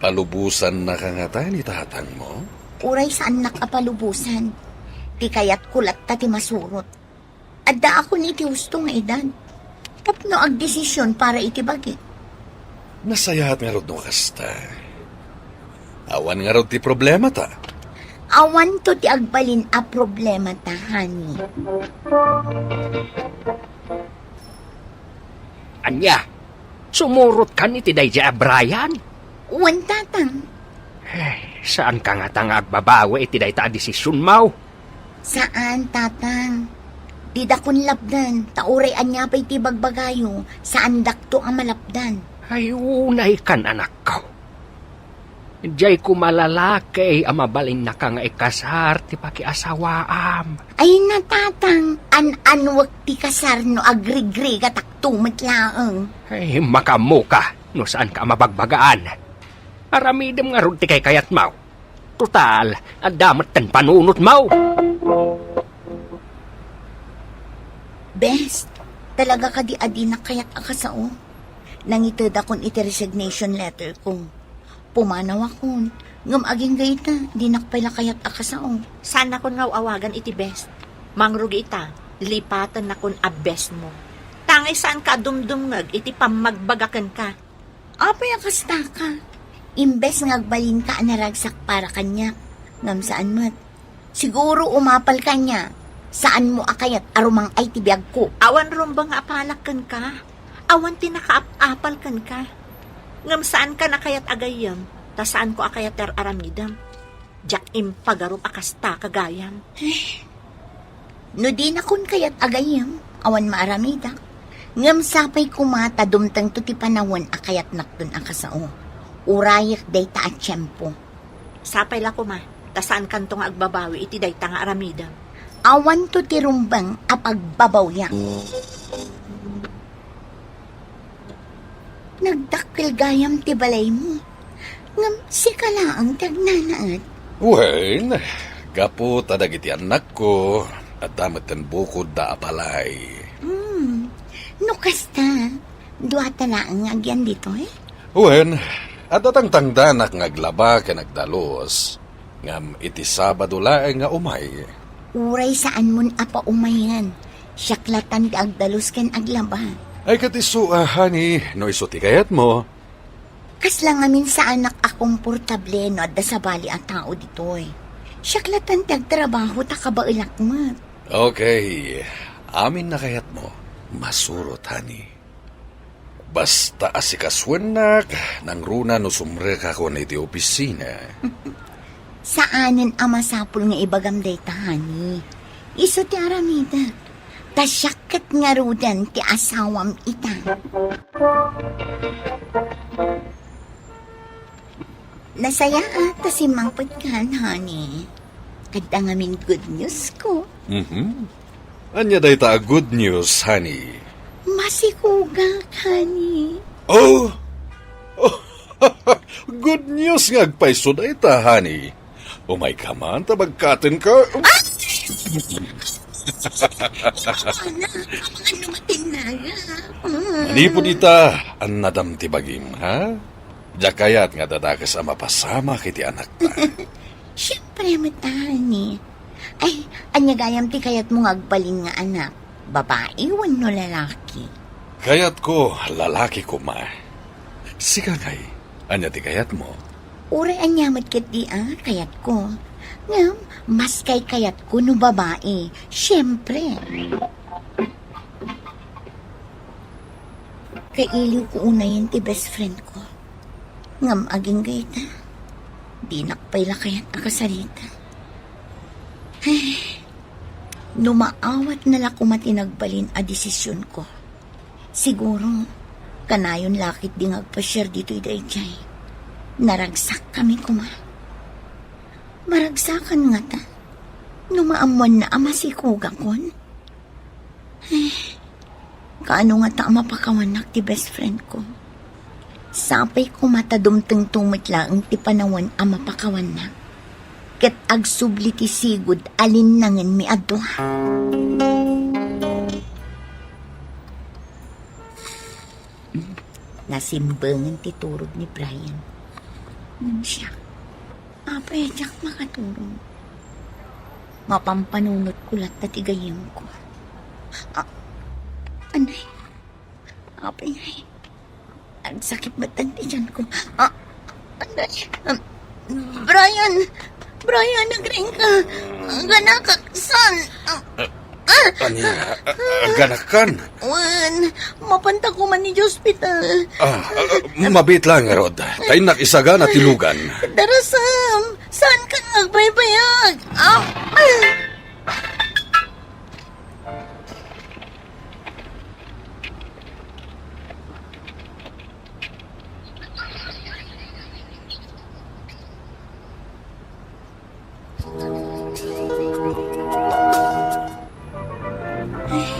Palubosannaka ngata ni tatangmo? Uray saannak a palubosan. Ti kayatko latta ti masurot. Addaakon iti husto nga edad. Tapno agdesisyon para iti bagi. Nasayaat ngarud no kasta. Awan ngarud ti problemata. Awanto ti agbalin a problemata, honey. Ania? Sumurotkan iti daydiay a Brian? Wen, tatang. Eh, saanka ngata nga agbabawi iti dayta a desisionmo? Saan, tatang. Didakon lapdan, ta uray ania pay ti bagbagayo, saandakto a malapdan. Ay, unaykan, anakko. Diay koma lalaki a mabalinnaka nga ikasar ti pakiasawaam. Ay na, tatang, an-anwek ti kasar no agrigrigatakto met laeng. Ay, makaammoka no saanka a mabagbagaan. Aramidem ngarud ti kaykayatmo. Total, adda metten panunotmo. Bes, talaga kadi a dinak kayat a kasao? Nangitedakon iti resignation letter ko. Pumanawakon, ngem agingga ita, dinak pay la kayat a kasao. Saannakon nga aw-awagan iti bes. Mangrugi ita, lipatennakon a besmo. Tangay saanka a dumdumngeg iti pammagbaga kenka. Apay a kastaka? Imbes nga agbalinka a naragsak para kaniak, ngem saan met. Siguro umapal kaniak, saanmo a kayat a rumang-ay ti biagko. Awan rumbeng nga apalak kenka. Awan ti nakaap-apal kenka. Ngem saankan a kayat a gayyem, ta saanko a kayat ti ar-aramidem. Diak impagarup a kastaka gayam. No dinakon kayat a gayyem, awan maaramidak. Ngem sapay koma ta dumtengto ti panawen a kayatnakton a kasao. Urayek dayta a tiempo. Sapay la koma, ta saankanto nga agbabawi iti dayta nga aramidem. Awanto ti rumbeng a pagbabawiak. Nagdakkel gayam ti balaymo. Ngem sika laeng ti agnanaed. Wen, gapu ta dagiti annakko, Adda met ten bukodda a balay. Hmm. No kasta, dua ta laeng nga agyan ditoy? Wen, adda tangtangdanak nga aglaba ken agdalus. Ngem iti Sabado laeng nga umay. Uray saanmon a paumayen. Siak latan ti agdalus ken aglaba. Ay, ket isu, ah, honey, no isu ti kayatmo. Kasla ngamin saanak a komportable no adda sabali a tao ditoy. Siak latan ti agtrabaho ta kabaelak met. Okay. Amin a kayatmo, masurot, honey. Basta asikasuennak, nangruna no sumrekakon iti opisina. Saanen a masapul nga ibagam dayta, honey. Isu ti aramidek. Ta siak ket ngaruden ti asawam ita. Nasayaat ta simmangpetkan, honey. Adda ngamin good news ko. Mhm. Ania dayta a good news, honey? Masikugak, honey. Oh! Oh! Good news nga agpayso dayta, honey. Umay ka man, ta bagkatenka. Anak, amangan no matinnaga. Manipud ita, annadam ti bagim, ha? Diak kayat nga adda dakes a mapasamak iti anakta. Siempre met, honey. Ay, ania gayam ti kayatmo nga agbalin nga anak? Babai wenno lalaki? Kayatko, lalaki koma. Sika ngay, ania ti kayatmo? Uray ania met ketdi a kayatko. Ngem, mas kaykayatko no babai, siempre. Kailiwko unayen ti best friend ko. Ngem agingga ita, dinak pay la kayat a kasarita. Ay, no maawatna la koma ti nagbalin a desisionko, siguro, kanayon la ketdi nga agpasiar ditoy daydiay. Naragsakkami koma. Maragsakan ngata no maammoanna a masikugakon? Eh, kaano ngata a mapakawannak ti best friend ko? Sapay koma ta dumtengto met laeng ti panawen a mapakawannak, ket agsubli ti sigud a linnangenmi a dua. Nasimbengen ti turod ni Brian. Ngem siak, apay a diak makaturog? Mapampanunotko latta ti gayyemko. Ah, anay. Apay, ay. Agsakit met ti tiyanko. Ah, anay. Um, Brian! Brian, agriingka. Ganakak, saan? Ah, ah, ania, ah, ganakan? Wen, mapanta koma idiay ospital. Ah, ah, mabiit laeng ngarud. Ta innak isagana ti lugan. Darasam, saankan nga agbaybayag? Ah, ah. Ay,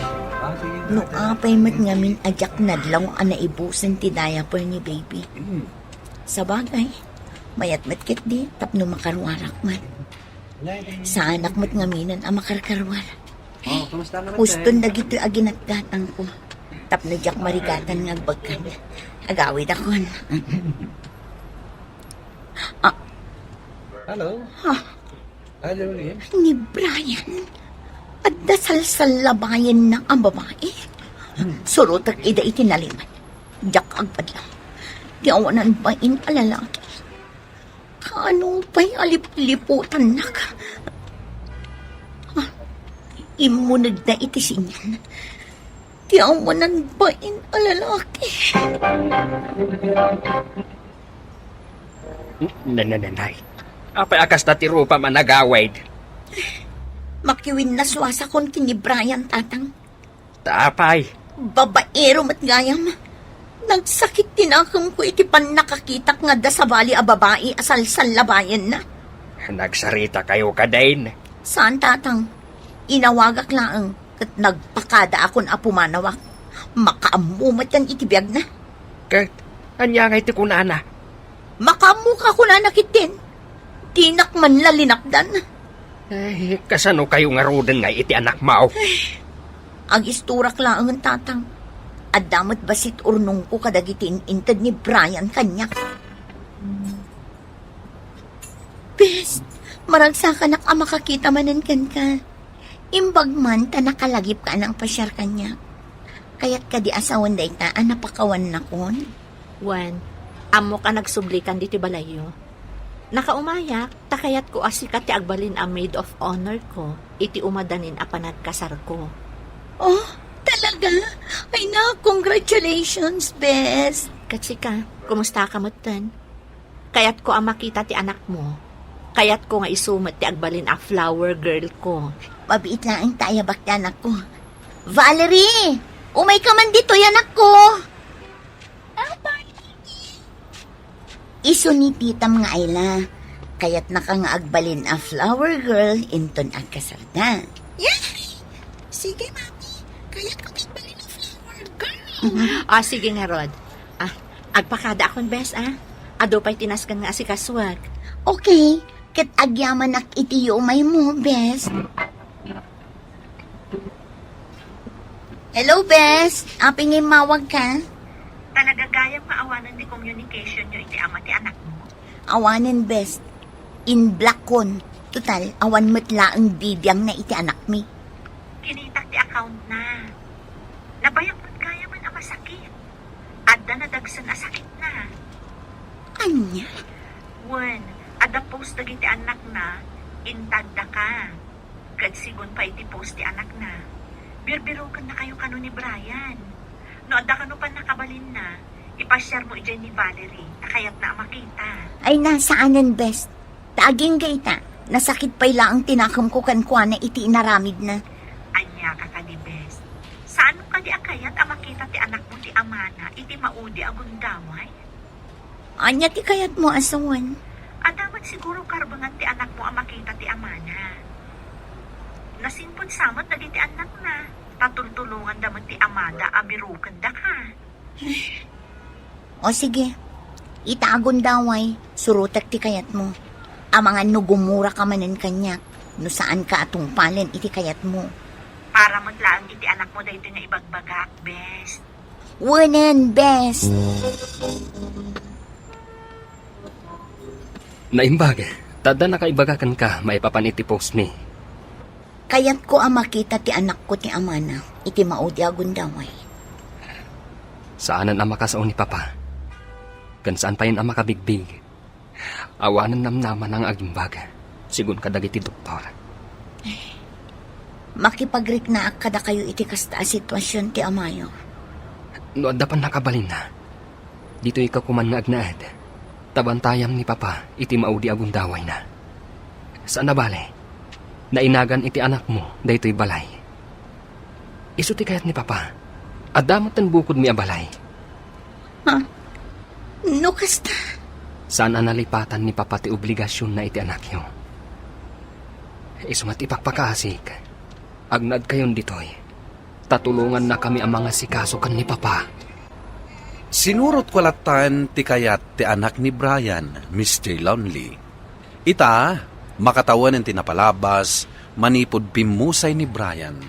no apay met ngamin a diak nadlaw a naibusen ti diaper ni baby. Sabagay, mayat met ketdi tapno makaruarak met. Saanak met ngaminen a makarkaruar. Oh, kumusta naman, Uston Tay? Dagitoy a ginatgatangko. Tapno diak marigatan nga agbagkan. Agawidakon. Ah. Hello? Ha? Hello, Liam? Ni Brian. Adda salsallabayenna a babai. Hmm. Surotek ida iti nalimed. Diak agpadlaw. Ti awanan bain a lalaki. Kaano pay a lipliputannak? Ah, immunedda iti sinian. Ti awanan bain a lalaki. Nanananay. Apay a kasta ti rupam a nagawid? Makiwinnaswasakon ken ni Brian, Tatang. Ta apay? Babaero met gayam. Nagsakit ti nakemko iti pannakakitak nga adda sabali a babai a salsallabayenna. Nagsaritakayo kadin? Saan, Tatang. Inawagak laeng ket nagpakadaakon a pumanawak. Makaammo met iti biagna. Ket ania ngay ti kunana? Makaammoka kunana ketdin. Dinak man la linapdan. Eh, kasano kayo ngaruden nga iti anakmo? Agisturak laengen, Tatang. Adda met bassit urnongko kadagiti in-inted ni Brian kaniak. Bes, maragsakanak a makakita manen kenka. Imbag man ta nakalagipka a nangpasiar kaniak. Kayat kadi a sawen dayta a napakawannakon? Wen, ammok a nagsublikan ditoy balayyo. Nakaumayak, ta kayatko a sika ti agbalin a maid of honor ko iti umadanin a panagkasarko. Oh, talaga? Ay na, congratulations, bes. Ket sika, kumusta ka metten? Kayatko a makita ti anakmo. Kayatko nga isu met ti agbalin a flower girl ko. Mabiit laeng ta ayabak ti anakko. Valerie! Umayka man ditoy, anakko! Isu ni titam nga Ayla. Kayatnaka nga agbalin a flower girl inton agkasarda. Yay! Sige, Mami. Kayatko ti agbalin a flower girl. Ah, sige ngarud. Ah, agpakadaakon, bes, ah. Adu pay ti nasken nga asikasuak. Okay. Ket agyamanak iti yumaymo, bes. Hello, bes. Apay nga immawagka? Talaga gayam nga awanen ti communication yo iti ama ti anakmo? Awanen, bes. In-blockon. Total, awan met laeng bibiangna iti anakmi. Kinitak ti accountna. Nabayag met gayamen a masakit. Adda nadagsen a sakitna. Ania? Wen, adda post dagiti annakna, intagda ka. Ket sigun pay iti post ti anakna, birbirokennakayo kano ni Brian. No adda kano pannakabalinna, ipasiarmo idiay ni Valerie, ta kayatna a makita. Ay na, saanen, bes. Ta agingga ita, nasakit pay laeng ti nakemko kenkuana iti inaramidna. Ania ka kadi, bes? Saanmo kadi a kayat a makita ti anakmo ti amana iti maudi a gundaway? Ania ti kayatmo a sawen? Adda met siguro karbengan ti anakmo a makita ti amana. Nasimpet sa met dagiti annakna, ta tultulonganda met ti amada a birokendaka. O sige, ita a gundaway, surotek ti kayatmo. Amangan no gumuraka manen kaniak, no saanka a tungpalen iti kayatmo. Para met laeng iti anakmo daytoy nga ibagbagak, bes. Wenen, bes. Naimbag, ta adda nakaibaga kenka maipapan iti post mi. Kayatko a makita ti anakko ti amana iti maudi a gundaway. Saanen a makasao ni Papa, ken saan payen a makabigbig. Awanen namnamana nga agimbag, sigun kadagiti doktor. Makipagriknaak kadakayo iti kasta a situasion ti amayo. No adda pannakabalinna, ditoyka koman nga agnaed. Ta bantayam ni Papa iti maudi a gundawayna. Saan a bale, nainagan iti anakmo daytoy balay. Isu ti kayat ni Papa. Adda met ten bukodmi a balay. Ha? No kasta? Saan a nalipatan ni Papa ti obligasionna iti anakyo. Isu met ipakpakaasik. Agnaedkayon ditoy, ta tulongannakami a mangasikaso ken ni Papa. Sinurotko lattan ti kayat ti anak ni Brian, Mister Lonely. Ita, makatawen ti napalabas manipud pimmusay ni Brian.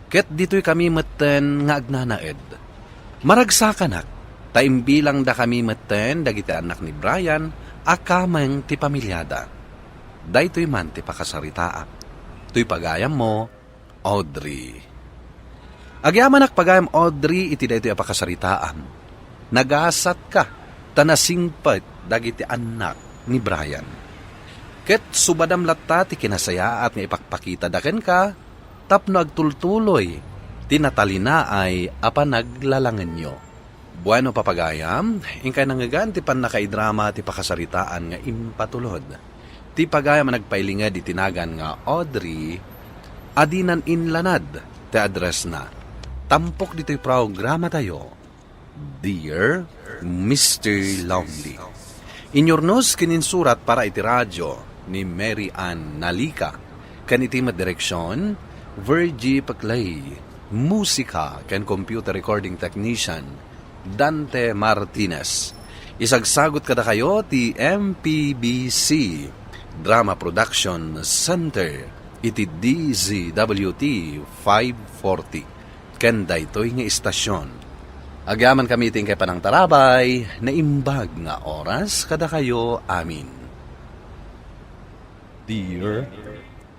Ket ditoykami metten nga agnanaed. Maragsakanak, ta imbilangdakami metten dagiti anak ni Brian a kameng ti pamiliada. Daytoy man ti pakasaritaak. Toy pagayammo, Audrey. Agyamanak pagayam, Audrey, iti daytoy a pakasaritaam. Nagasatka, ta nasingpet dagiti annak ni Brian. Ket subadam latta ti kinasayaat nga ipakpakitada kenka tapno agtultuloy ti natalinaay a panaglalangenyo. Bueno, papagayam, inkay nangngegan ti pannakaidrama ti pakasaritaan nga impatulod ti pagayam a nagpailinged iti nagan nga Audrey a dinan inlanad ti addressna. Tampok ditoy programatayo, Dear Mister Lonely. Inyurnos ken insurat para iti radio ni Mary Ann Nalica, ken iti met direksion, Virgie Paclay, musika ken computer recording technician, Dante Martinez. Isagsagut kadakayo ti M P B C Drama Production Center. iti D Z W T five forty, ken daytoy nga istasion. Agyamankami iti inkay panangtarabay, naimbag nga oras kadakayo amin. Dear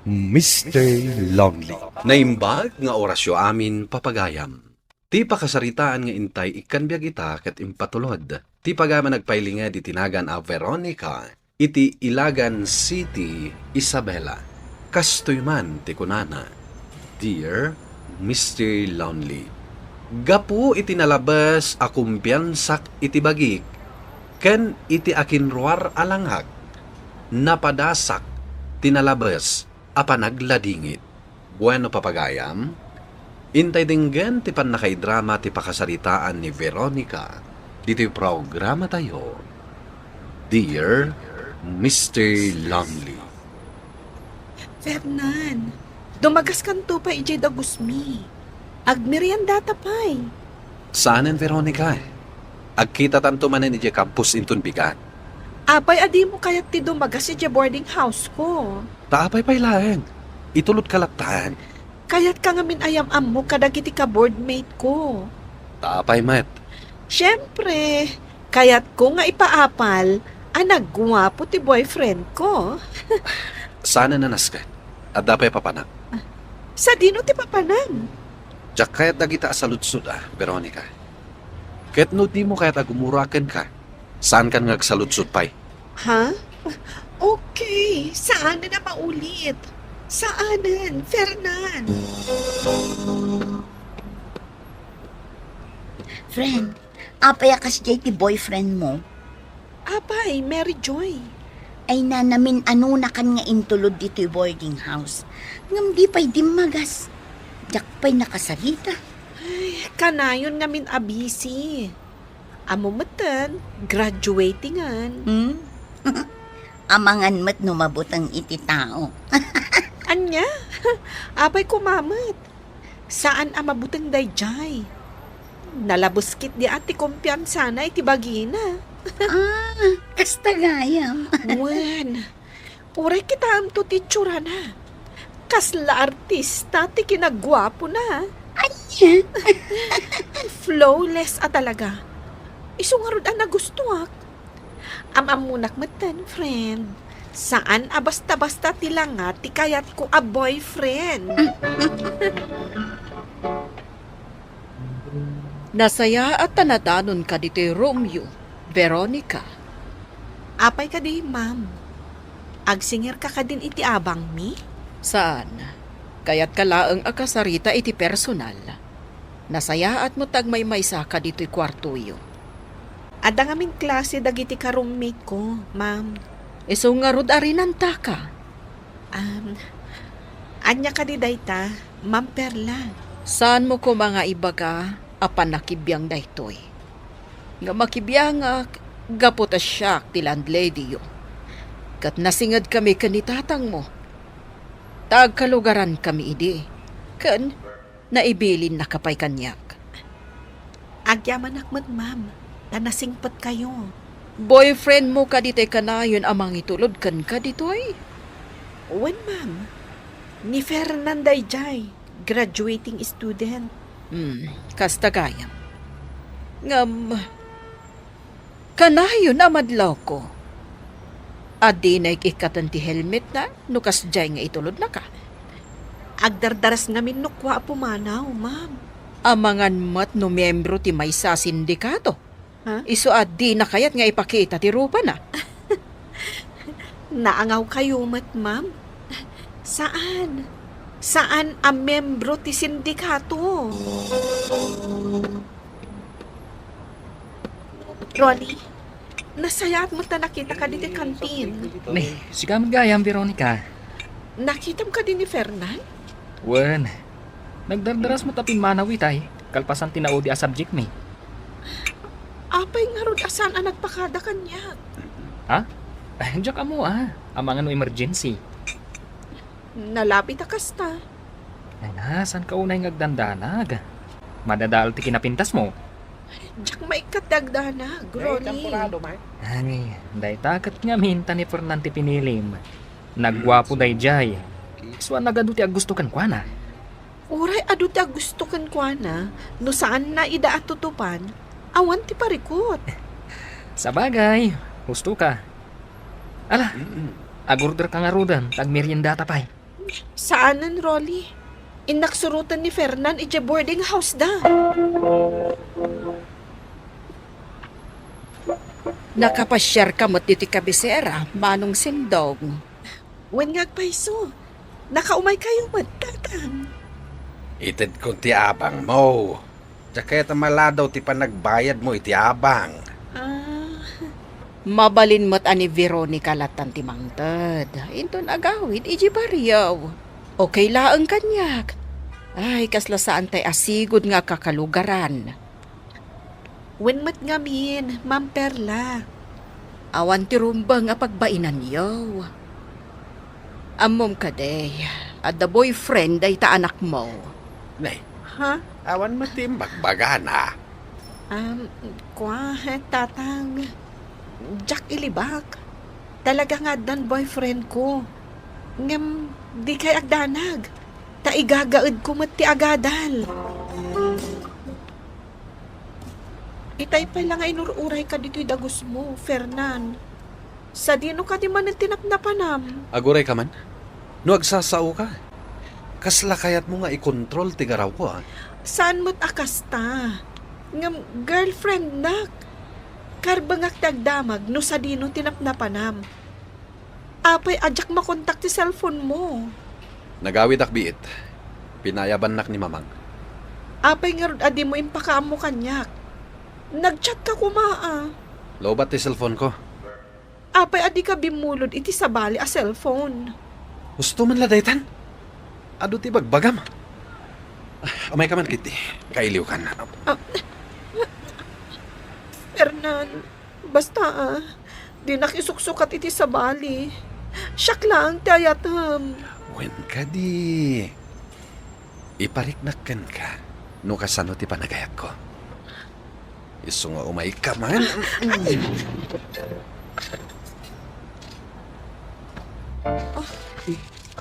Mister Lonely. Naimbag nga orasyo amin, papagayam. Ti pakasaritaan nga intay ikkan biag ita ket impatulod ti pagayam a nagpailinged iti nagan a Veronica iti Ilagan City, Isabela. Kastoy man ti kunana, Dear Mister Lonely, gapu iti nalabes a kumpiansak iti bagik ken iti akinruar a langak, napadasak ti nalabes a panagladingit. Bueno, papagayam, intay denggen ti pannakaidrama ti pakasaritaan ni Veronica ditoy programatayo, Dear Mister Lonely. Fernan, dumagaskanto pay idiay dagusmi. Agmeriendata pay. Saanen, Veronica? Agkitatanto manen idiay campus inton bigat. Apay a dimo kayat ti dumagas idiay boarding house ko? Ta apay pay laeng? Itulodka latta. Kayatka ngamin a yam-ammo kadagiti ka-boardmate ko. Ta apay met? Siempre, kayatko nga ipaapal a nagguapo ti boyfriend ko. Saanen a nasken? Adda pay papanam? Sadino ti papanam? Diak kayat dagita a saludsod a, Veronica. Ket no dimo kayat a gumura kenka, saankan nga agsaludsod pay. Ha? Okay, saanen a maulit. Saanen, Fernan. Friend, apay a kasdiay ti boyfriend mo? Apay, Mary Joy. Ay, nanamin-anonakan nga intulod ditoy boarding house. Ngem di pay dimmagas. Diak pay nakasarita. Ay, kanayon ngamin a busy. Ammo metten, graduatingan. Hmm? Amangan met no mabuteng iti tao. Ania? Apay koma met. Saan a mabuteng daydiay. Nalabes ketdi a ti kumpiansana iti bagina. Ah, kasta gayam. Wen, uray kitaemto ti itsurana. Kasla artista ti kinaguapona. Ania? Flawless a talaga. Isu ngarud a nagustuak. Am-ammonak metten, friend. Saan a basta-basta ti langa ti kayatko a boyfriend. Nasayaat ta nadanonka ditoy roomyo, Veronica. Apay kadi, ma'am? Agsingirka kadin iti abangmi? Saan. Kayatka laeng a kasarita iti personal. Nasayaat met ta agmaymaysaka ditoy kuartoyo. Adda ngamin klase dagiti ka-roommate ko, ma'am. Isu ngarud a rinantaka. Um, ania kadi dayta, Ma'am Perla? Saanmo koma nga ibaga a pannakibiang daytoy. Nga makibiangak gapu ta siak ti landladyyo. Ket nasingedkami ken ni tatangmo. Ta agkalugarankami idi. Ken naibilinnaka pay kaniak. Agyamanak met, ma'am, ta nasingpetkayo. Boyfriendmo kadi tay kanayon a mangitulod kenka ditoy? Wen, ma'am. Ni Fernan daydiay, graduating student. Hmm, kasta gayam. Ngem, kanayon a madlawko. Adinay ikkaten ti helmetna no kasdiay nga itulodnaka. Agdardaras ngamin no kua a pumanaw, ma'am. Amangan met no miyembro ti maysa a sindikato. Ha? Isu a dina kayat nga ipakita ti rupana. Naangawkayo met, ma'am? Saan. Saan a miyembro ti sindikato. Ronnie, nasayaat met ta nakitaka ditoy kantin. Ni, sika met gayam, Veronica. Nakitam kadi ni Fernan? Wen, nagdardaras met a pimmanaw itay, kalpasan ti naudi a subject mi. Apay ngarud a saan a nagpakada kaniak? Ha? Ay, diak ammo, ah. Amangan no emergency. Nalabit a kasta. Ay na, saanka unay nga agdandanag? Madadael ti kinapintasmo. Diak maikkat ti agdanag, Ronnie. Ay, dayta ket ngamin ta ni Fernan ti pinilim. Nagguapo daydiay. Isuan nagadu ti aggusto kenkuana. Uray adu ti aggusto kenkuana, no saanna ida a tutupan, awan ti parikut. Sabagay, husto ka. Ala, agurder ka ngaruden, ta agmeriendata pay. Saanen, Rolly. Innak suroten ni Fernan idiay boarding house da. Nakapasiar ka met iti kabisera, Manong Sindong. Wen nga agpayso, nakaumay kayo met, Tatang. Itedko ti abangmo. Diak kayat a maladaw ti panagbayadmo iti abang. Ah. Mabalin met a ni Veronica latan ti mangted. Inton agawid, iji barrio. Okay laeng kaniak. Ay, kasla saan tay asigud nga kakalugaran. Wen met ngamin, Ma'am Perla. Awan ti rumbeng a pagbainanyo. Ammom kadi, adda boyfriend dayta anakmo. Nay, ha? Awan met ti imbagbagana. Um, kua, Tatang. Diak ilibak. Talaga nga addan boyfriend ko. Ngem, di kay agdanag. Ta igagaedko met ti agadal. Itay pay la nga inur-uray ka ditoy dagusmo, Fernan. Sadino kadi manen ti napnapanam? Aguray ka man? No agsasao ka, kasla kayatmo nga ikontrol ti garawko, a? Saan met a kasta? Ngem girlfriendnak. Karbengak ti agdamag no sadino ti napnapanam. Apay a diak makontak ti cellphone mo? Nagawidak biit. Pinayabannak ni Mamang. Apay ngarud a dimo impakaammo kaniak? Nag-chat ka koma, a. Lowbat ti cellphone ko. Apay a dika bimmulod iti sabali a cellphone? Husto man la daytan. Adu ti bagbagam. Ah, umay ka man, Kitty. Kailiwkan. Ah, Fernan, basta, a, dinak isuksukat iti sabali. Siak laeng ti ayatem. Wen kadi, ipariknak kenka no kasano ti panagayatko. Isu nga umay ka man.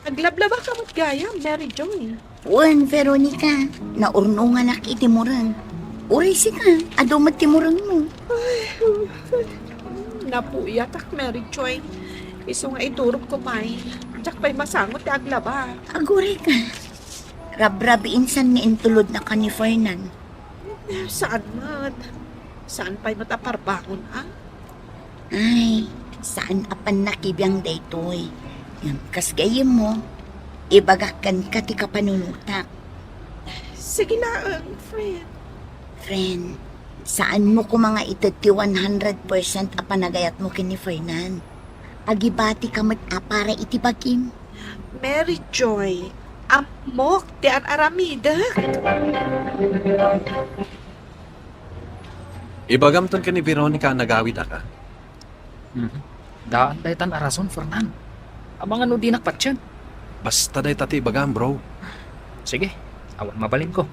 Aglablaba ka met gayam, Mary Joy. Wen, Veronica, naurnonganak iti mureng. Uray sika, adu met ti murengmo. Ay, napuyatak, Mary Joy. Isu nga iturogko pay. Diak pay masango ti aglaba. Aguray ka. Rabrabiin san nga intulodnaka ni Fernan. Saan met. Saan pay met a parbangon, a? Ay, saan a pannakibiang daytoy. Ngem kas gayyemmo, ibagak kenka ti kapanunotak. Sige laeng, friend. Friend, saanmo koma nga ited ti one hundred percent a panagayatmo ken ni Fernan. Agibati ka met a para iti bagim. Mary Joy, ammok ti ar-aramidek. Ibagamton ken ni Veronica a nagawidaka. Mhm. Daan daytan a rason, Fernan. Amangan no dinak patien. Basta dayta ti ibagam, bro. Sige, awan mabalinko.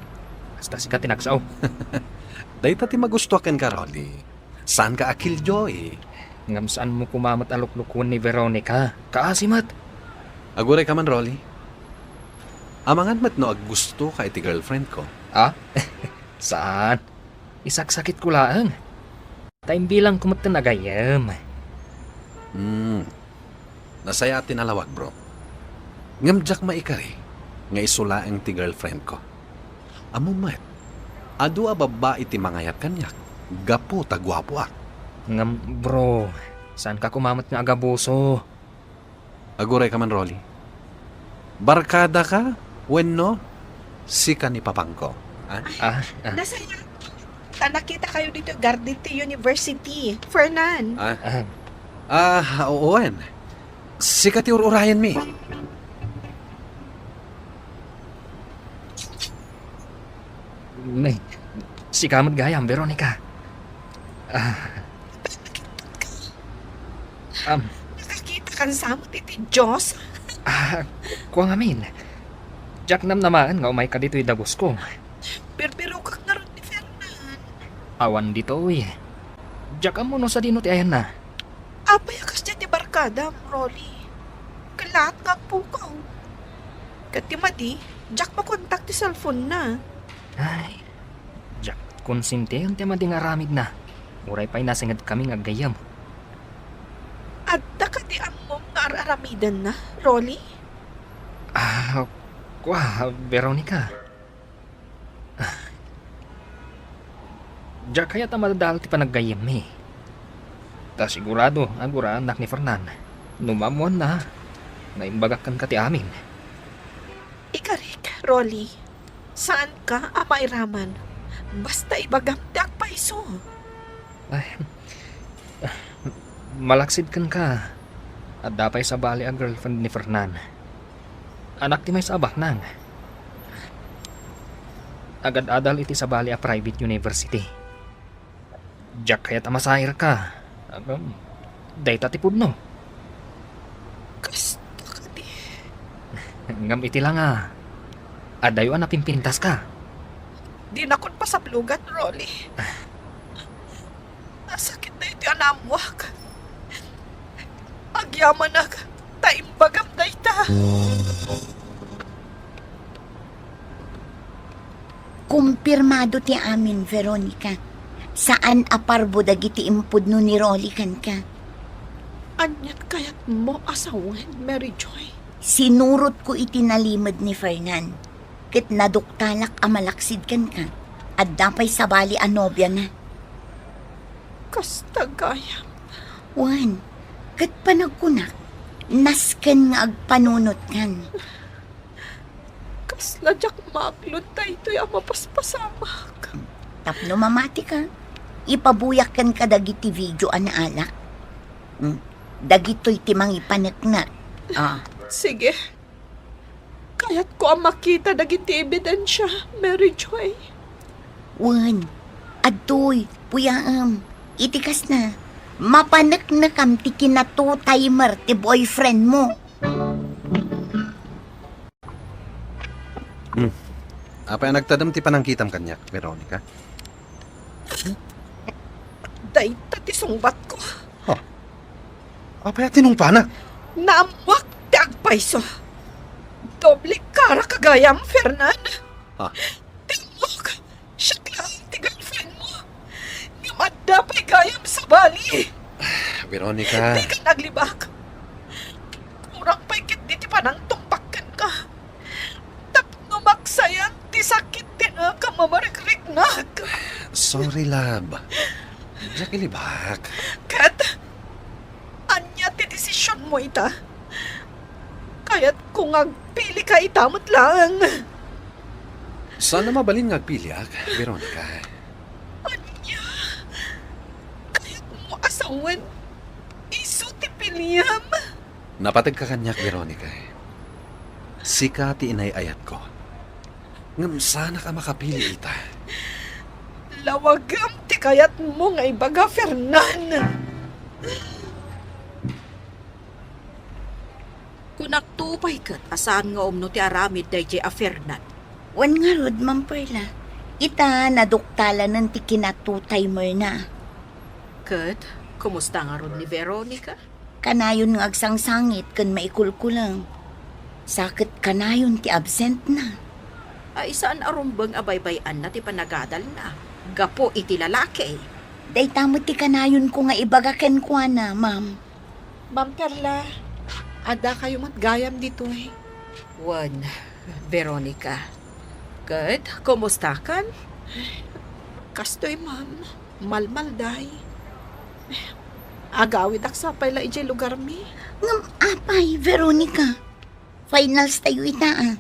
Basta sika ti nagsao. Dayta ti magustuak kenka, Rolly. Saanka a killjoy. Ngem saanmo koma met a luklukoen ni Veronica. Kaasi met. Aguray ka man, Rolly. Amangan met no aggustoka iti girlfriend ko. Ah? Saan. Isaksakitko laeng. Ta imbilangko met ti nagayyem. Hmm. Nasayaat ti nalawag, bro. Ngem diak maikari nga isu laeng ti girlfriend ko. Ammom met, adu a babbai ti mangayat kaniak gapu ta guapoak. Ngem, bro, saanka koma met nga agabuso. Aguray ka man, Rolly. Barkada ka wenno sika ni papangko? Ah? Ah, ah. Nasaya. Ta nakita kayo dito, Garden University. Fernan. Ah. Ah. Ah, oo, wen. Sika ti ur-urayenmi. Nay, sika met gayam, Veronica. Ah. Am. Nakakita kan samot iti Dios? Ah, kua ngamin. Diak namnamaen nga umayka ditoy dagusko. Birbirokak ngarud ni Fernan. Awan ditoy. Diak ammo no sadino ti ayanna. Apay a kasdiay ti barkadam, Rolly? Ket laat nga agpukaw. Ket ti madi, diak makontak ti cellphone-na. Ay, diak konsintian ti madi nga aramidna. Uray pay nasingedkami nga aggayyem. Adda kadi ammom nga ar-aramidenna, Rolly? Ah, kua, Veronica. Ah. Diak kayat a madadael ti panaggayyemmi. Ta sigurado a guraennak ni Fernan no maammoanna nga imbagak kenka ti amin. Ikarik, Rolly. Saanka a mairaman. Basta ibagam ti agpayso. Ay, malaksid kenka. Adda pay sabali a girlfriend ni Fernan. Anak ti maysa a baknang. Agad-adal iti sabali a private university. Diak kayat a masairka. Agam, dayta ti pudno. Kasta kadi. Ngem iti la nga, adayo a napimpintaska. Dinakon pasablogan, Rolly. Nasakit daytoy a naammoak. Agyamanak ta imbagam dayta. Kumpirmado ti amin, Veronica. Saan a parbo dagiti impudno ni Rolly kenka. Aniat kayatmo a sawen, Mary Joy? Sinurotko iti nalimed ni Fernan, ket naduktalak a malaksid kenka. Adda pay sabali a nobiana. Kasta gayam. Wen, ket panagkunak, nasken nga agpanunotkan. Kasla diak maaklod daytoy a mapaspasamak. Tapno mamatika, ipabuyak kenka dagiti video a naalak. Hmm, dagitoy ti mangipaneknek. Ah. Sige. Kayatko a makita dagiti ebidensia, Mary Joy. Wen, adtoy, puyaem. Iti kasna, mapaneknekam ti kinatutaymer ti boyfriendmo. Hmm. Apay a nagtadem ti panangkitam kaniak, Veronica? Dayta ti sungbatko. Ha? Apay a tinungpana? Naammoak ti agpayso. Doble karaka gayam, Fernan. Ha? Ti ammok, siak laeng ti girlfriendmo. Ngem adda pay gayam sabali. Veronica. Dika aglibak. Kurang pay ketdi ti panangtungpal kenka. Tapno maksayan ti sakit ti nakamamarikriknak. Sorry, love. Diak ilibak. Ket, ania ti desisionmo ita? Kayatko nga agpilika ita met laeng. Saan a mabalin nga agpiliak, Veronica. Ania? Kayatmo a sawen, isu ti piliam? Napategka kaniak, Veronica. Sika ti inay-ayatko. Ngem saanak a makapili ita. Lawagem ti kayatmo nga ibaga, Fernan. Kunakto pay ket a saan nga umno ti aramid daydiay a Fernan. Wen ngarud, Ma'am Perla, ita naduktalanen ti kinatutaymerna. Ket, kumusta ngarud ni Veronica? Kanayon nga agsangsangit ken maikulkuleng. Sa ket kanayon ti absentna. Ay, saan a rumbeng a baybay-anna ti panagadalna gapu iti lalaki. Dayta met ti kanayonko nga ibaga kenkuana, ma'am. Ma'am Perla, addakayo met gayam ditoy. Wen, Veronica. Ket, kumustakan? Kastoy, ma'am. Malmalday. Agawidak sa pay la idiay lugarmi. Ngem apay, Veronica? Finals tayo ita, ah.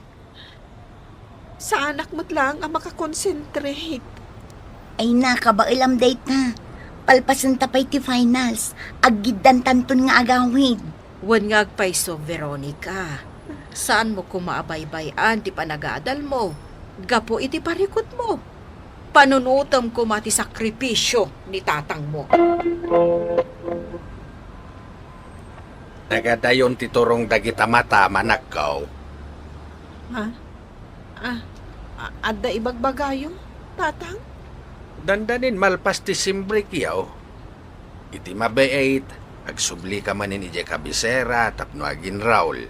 Saanak met laeng a makakonsentrate. Ay, nakabaelam dayta. Palpasenta pay ti finals. Aggiddantanton nga agawid. Wen nga agpayso, Veronica. Saanmo koma a baybay-an ti panagadalmo gapu iti parikutmo. Panunotem koma ti sakripisio ni tatangmo. Nagadayon ti turong dagita mata, manakkaw. Ha? Ah, a-, adda ibagbagayo, tatang? Dandanin malpas ti simbrikyaw. Iti mabiit, agsubli ka manen idiay kabisera tapno aginraul.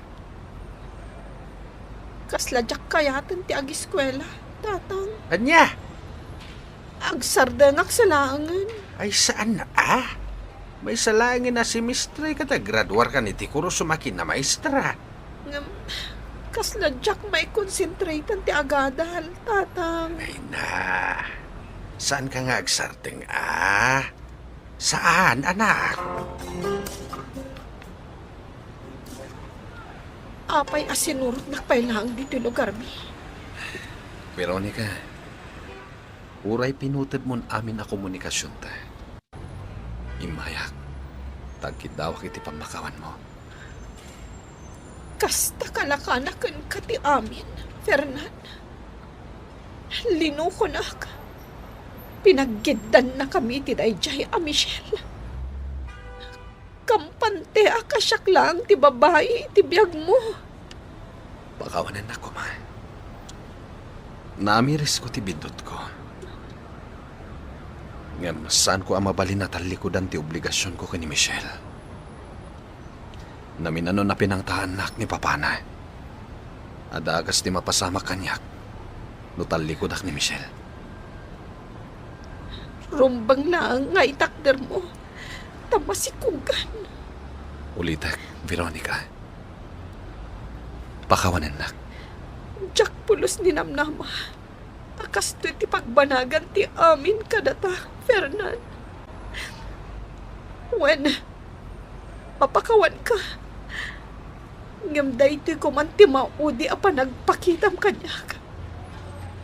Kasla diak kayaten ti agiskuela, Tatang. Ania? Agsardengak sa laengen. Ay, saan a? Maysa laengen a semestre ket agraduarkan iti kurso makin a maestra. Ngem, kasla diak maikonsentratan ti agadal, Tatang. Ay na, saanka nga agsardeng a? Saan, anak? Apay a sinurotnak pay laeng ditoy lugarmi? Veronica, uray pinutedmon amin a komunikasionta. Immayak, ta agkiddawak iti pammakawanmo. Kasta kalakana kenka ti amin, Fernan. Linukonak. Pinaggidannakami iti daydiay a Michelle. Kampanteak a siak laeng ti babai iti biagmo. Pakawanennak koma. Naamirisko ti biddutko. Ngem saanko a mabalin a tallikudan ti obligasionko ken ni Michelle. Naminanon a pinangtaannak ni papana. Adda a kas ti mapasamak kaniak no tallikudak ni Michelle. Rumbeng laeng nga itakdermo, ta masikugan. Ulitek, Veronica. Pakawanennak. Diak pulos ninamnama a kastoy ti pagbanagan ti amin kadata, Fernan. Wen, mapakawanka. Ngem daytoy koman ti maudi a panagpakitam kaniak.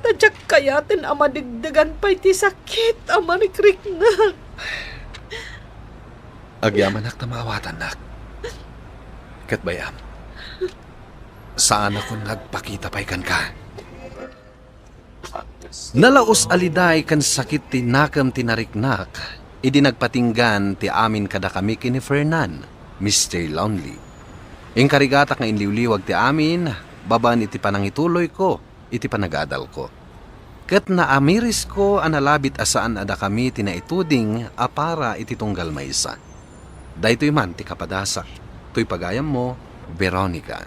Ta diak kayaten a madegdegan pay ti sakit a marikriknak. Agyamanak ta maawatannak. Ket bay-am, saanakon nga agpakita pay kenka. Nalaus a liday ken sakit ti nakem ti nariknak idi nagpatinggan ti amin kadakami ken ni Fernan, Mister Lonely. Inkarigatak nga inliwliwag ti amin babaen iti panangituloyko iti panagadalko. Ket naamirisko a nalabit a saan a dakami ti naituding a para iti tunggal maysa. Daytoy man ti kapadasak, toy pagayammo, Veronica.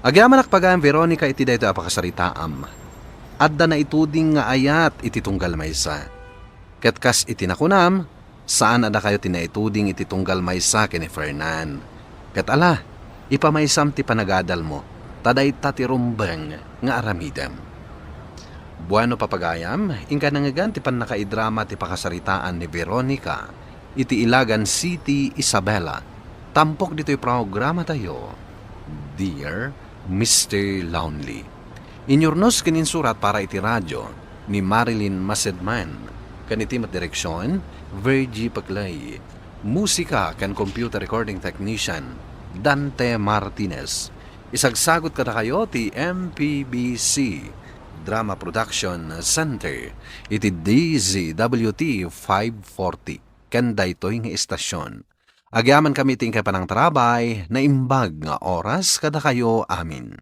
Agyamanak pagayam, Veronica, iti daytoy a pakasaritaam. Adda naituding nga ayat iti tunggal maysa. Ket kas iti nakunam, saan a dakayo ti naituding iti tunggal maysa ken ni Fernan. Ket ala, ipamaysam ti panagadalmo, ta dayta ti rumbeng nga aramidem. Bueno, papagayam, inka nangngegan ti pannakaidrama ti pakasaritaan ni Veronica iti Ilagan City, Isabela, tampok ditoy programatayo, Dear Mister Lonely. Inyurnos ken insurat para iti radio ni Marilyn Masedman, ken iti met direksion, Virgie Paclay. Musika ken computer recording technician, Dante Martinez. Isagsagut kadakayo ti M P B C Drama Production Center iti D Z W T five forty ken daytoy nga istasion. Agyamankami iti inkay panangtarabay, naimbag nga oras kadakayo amin.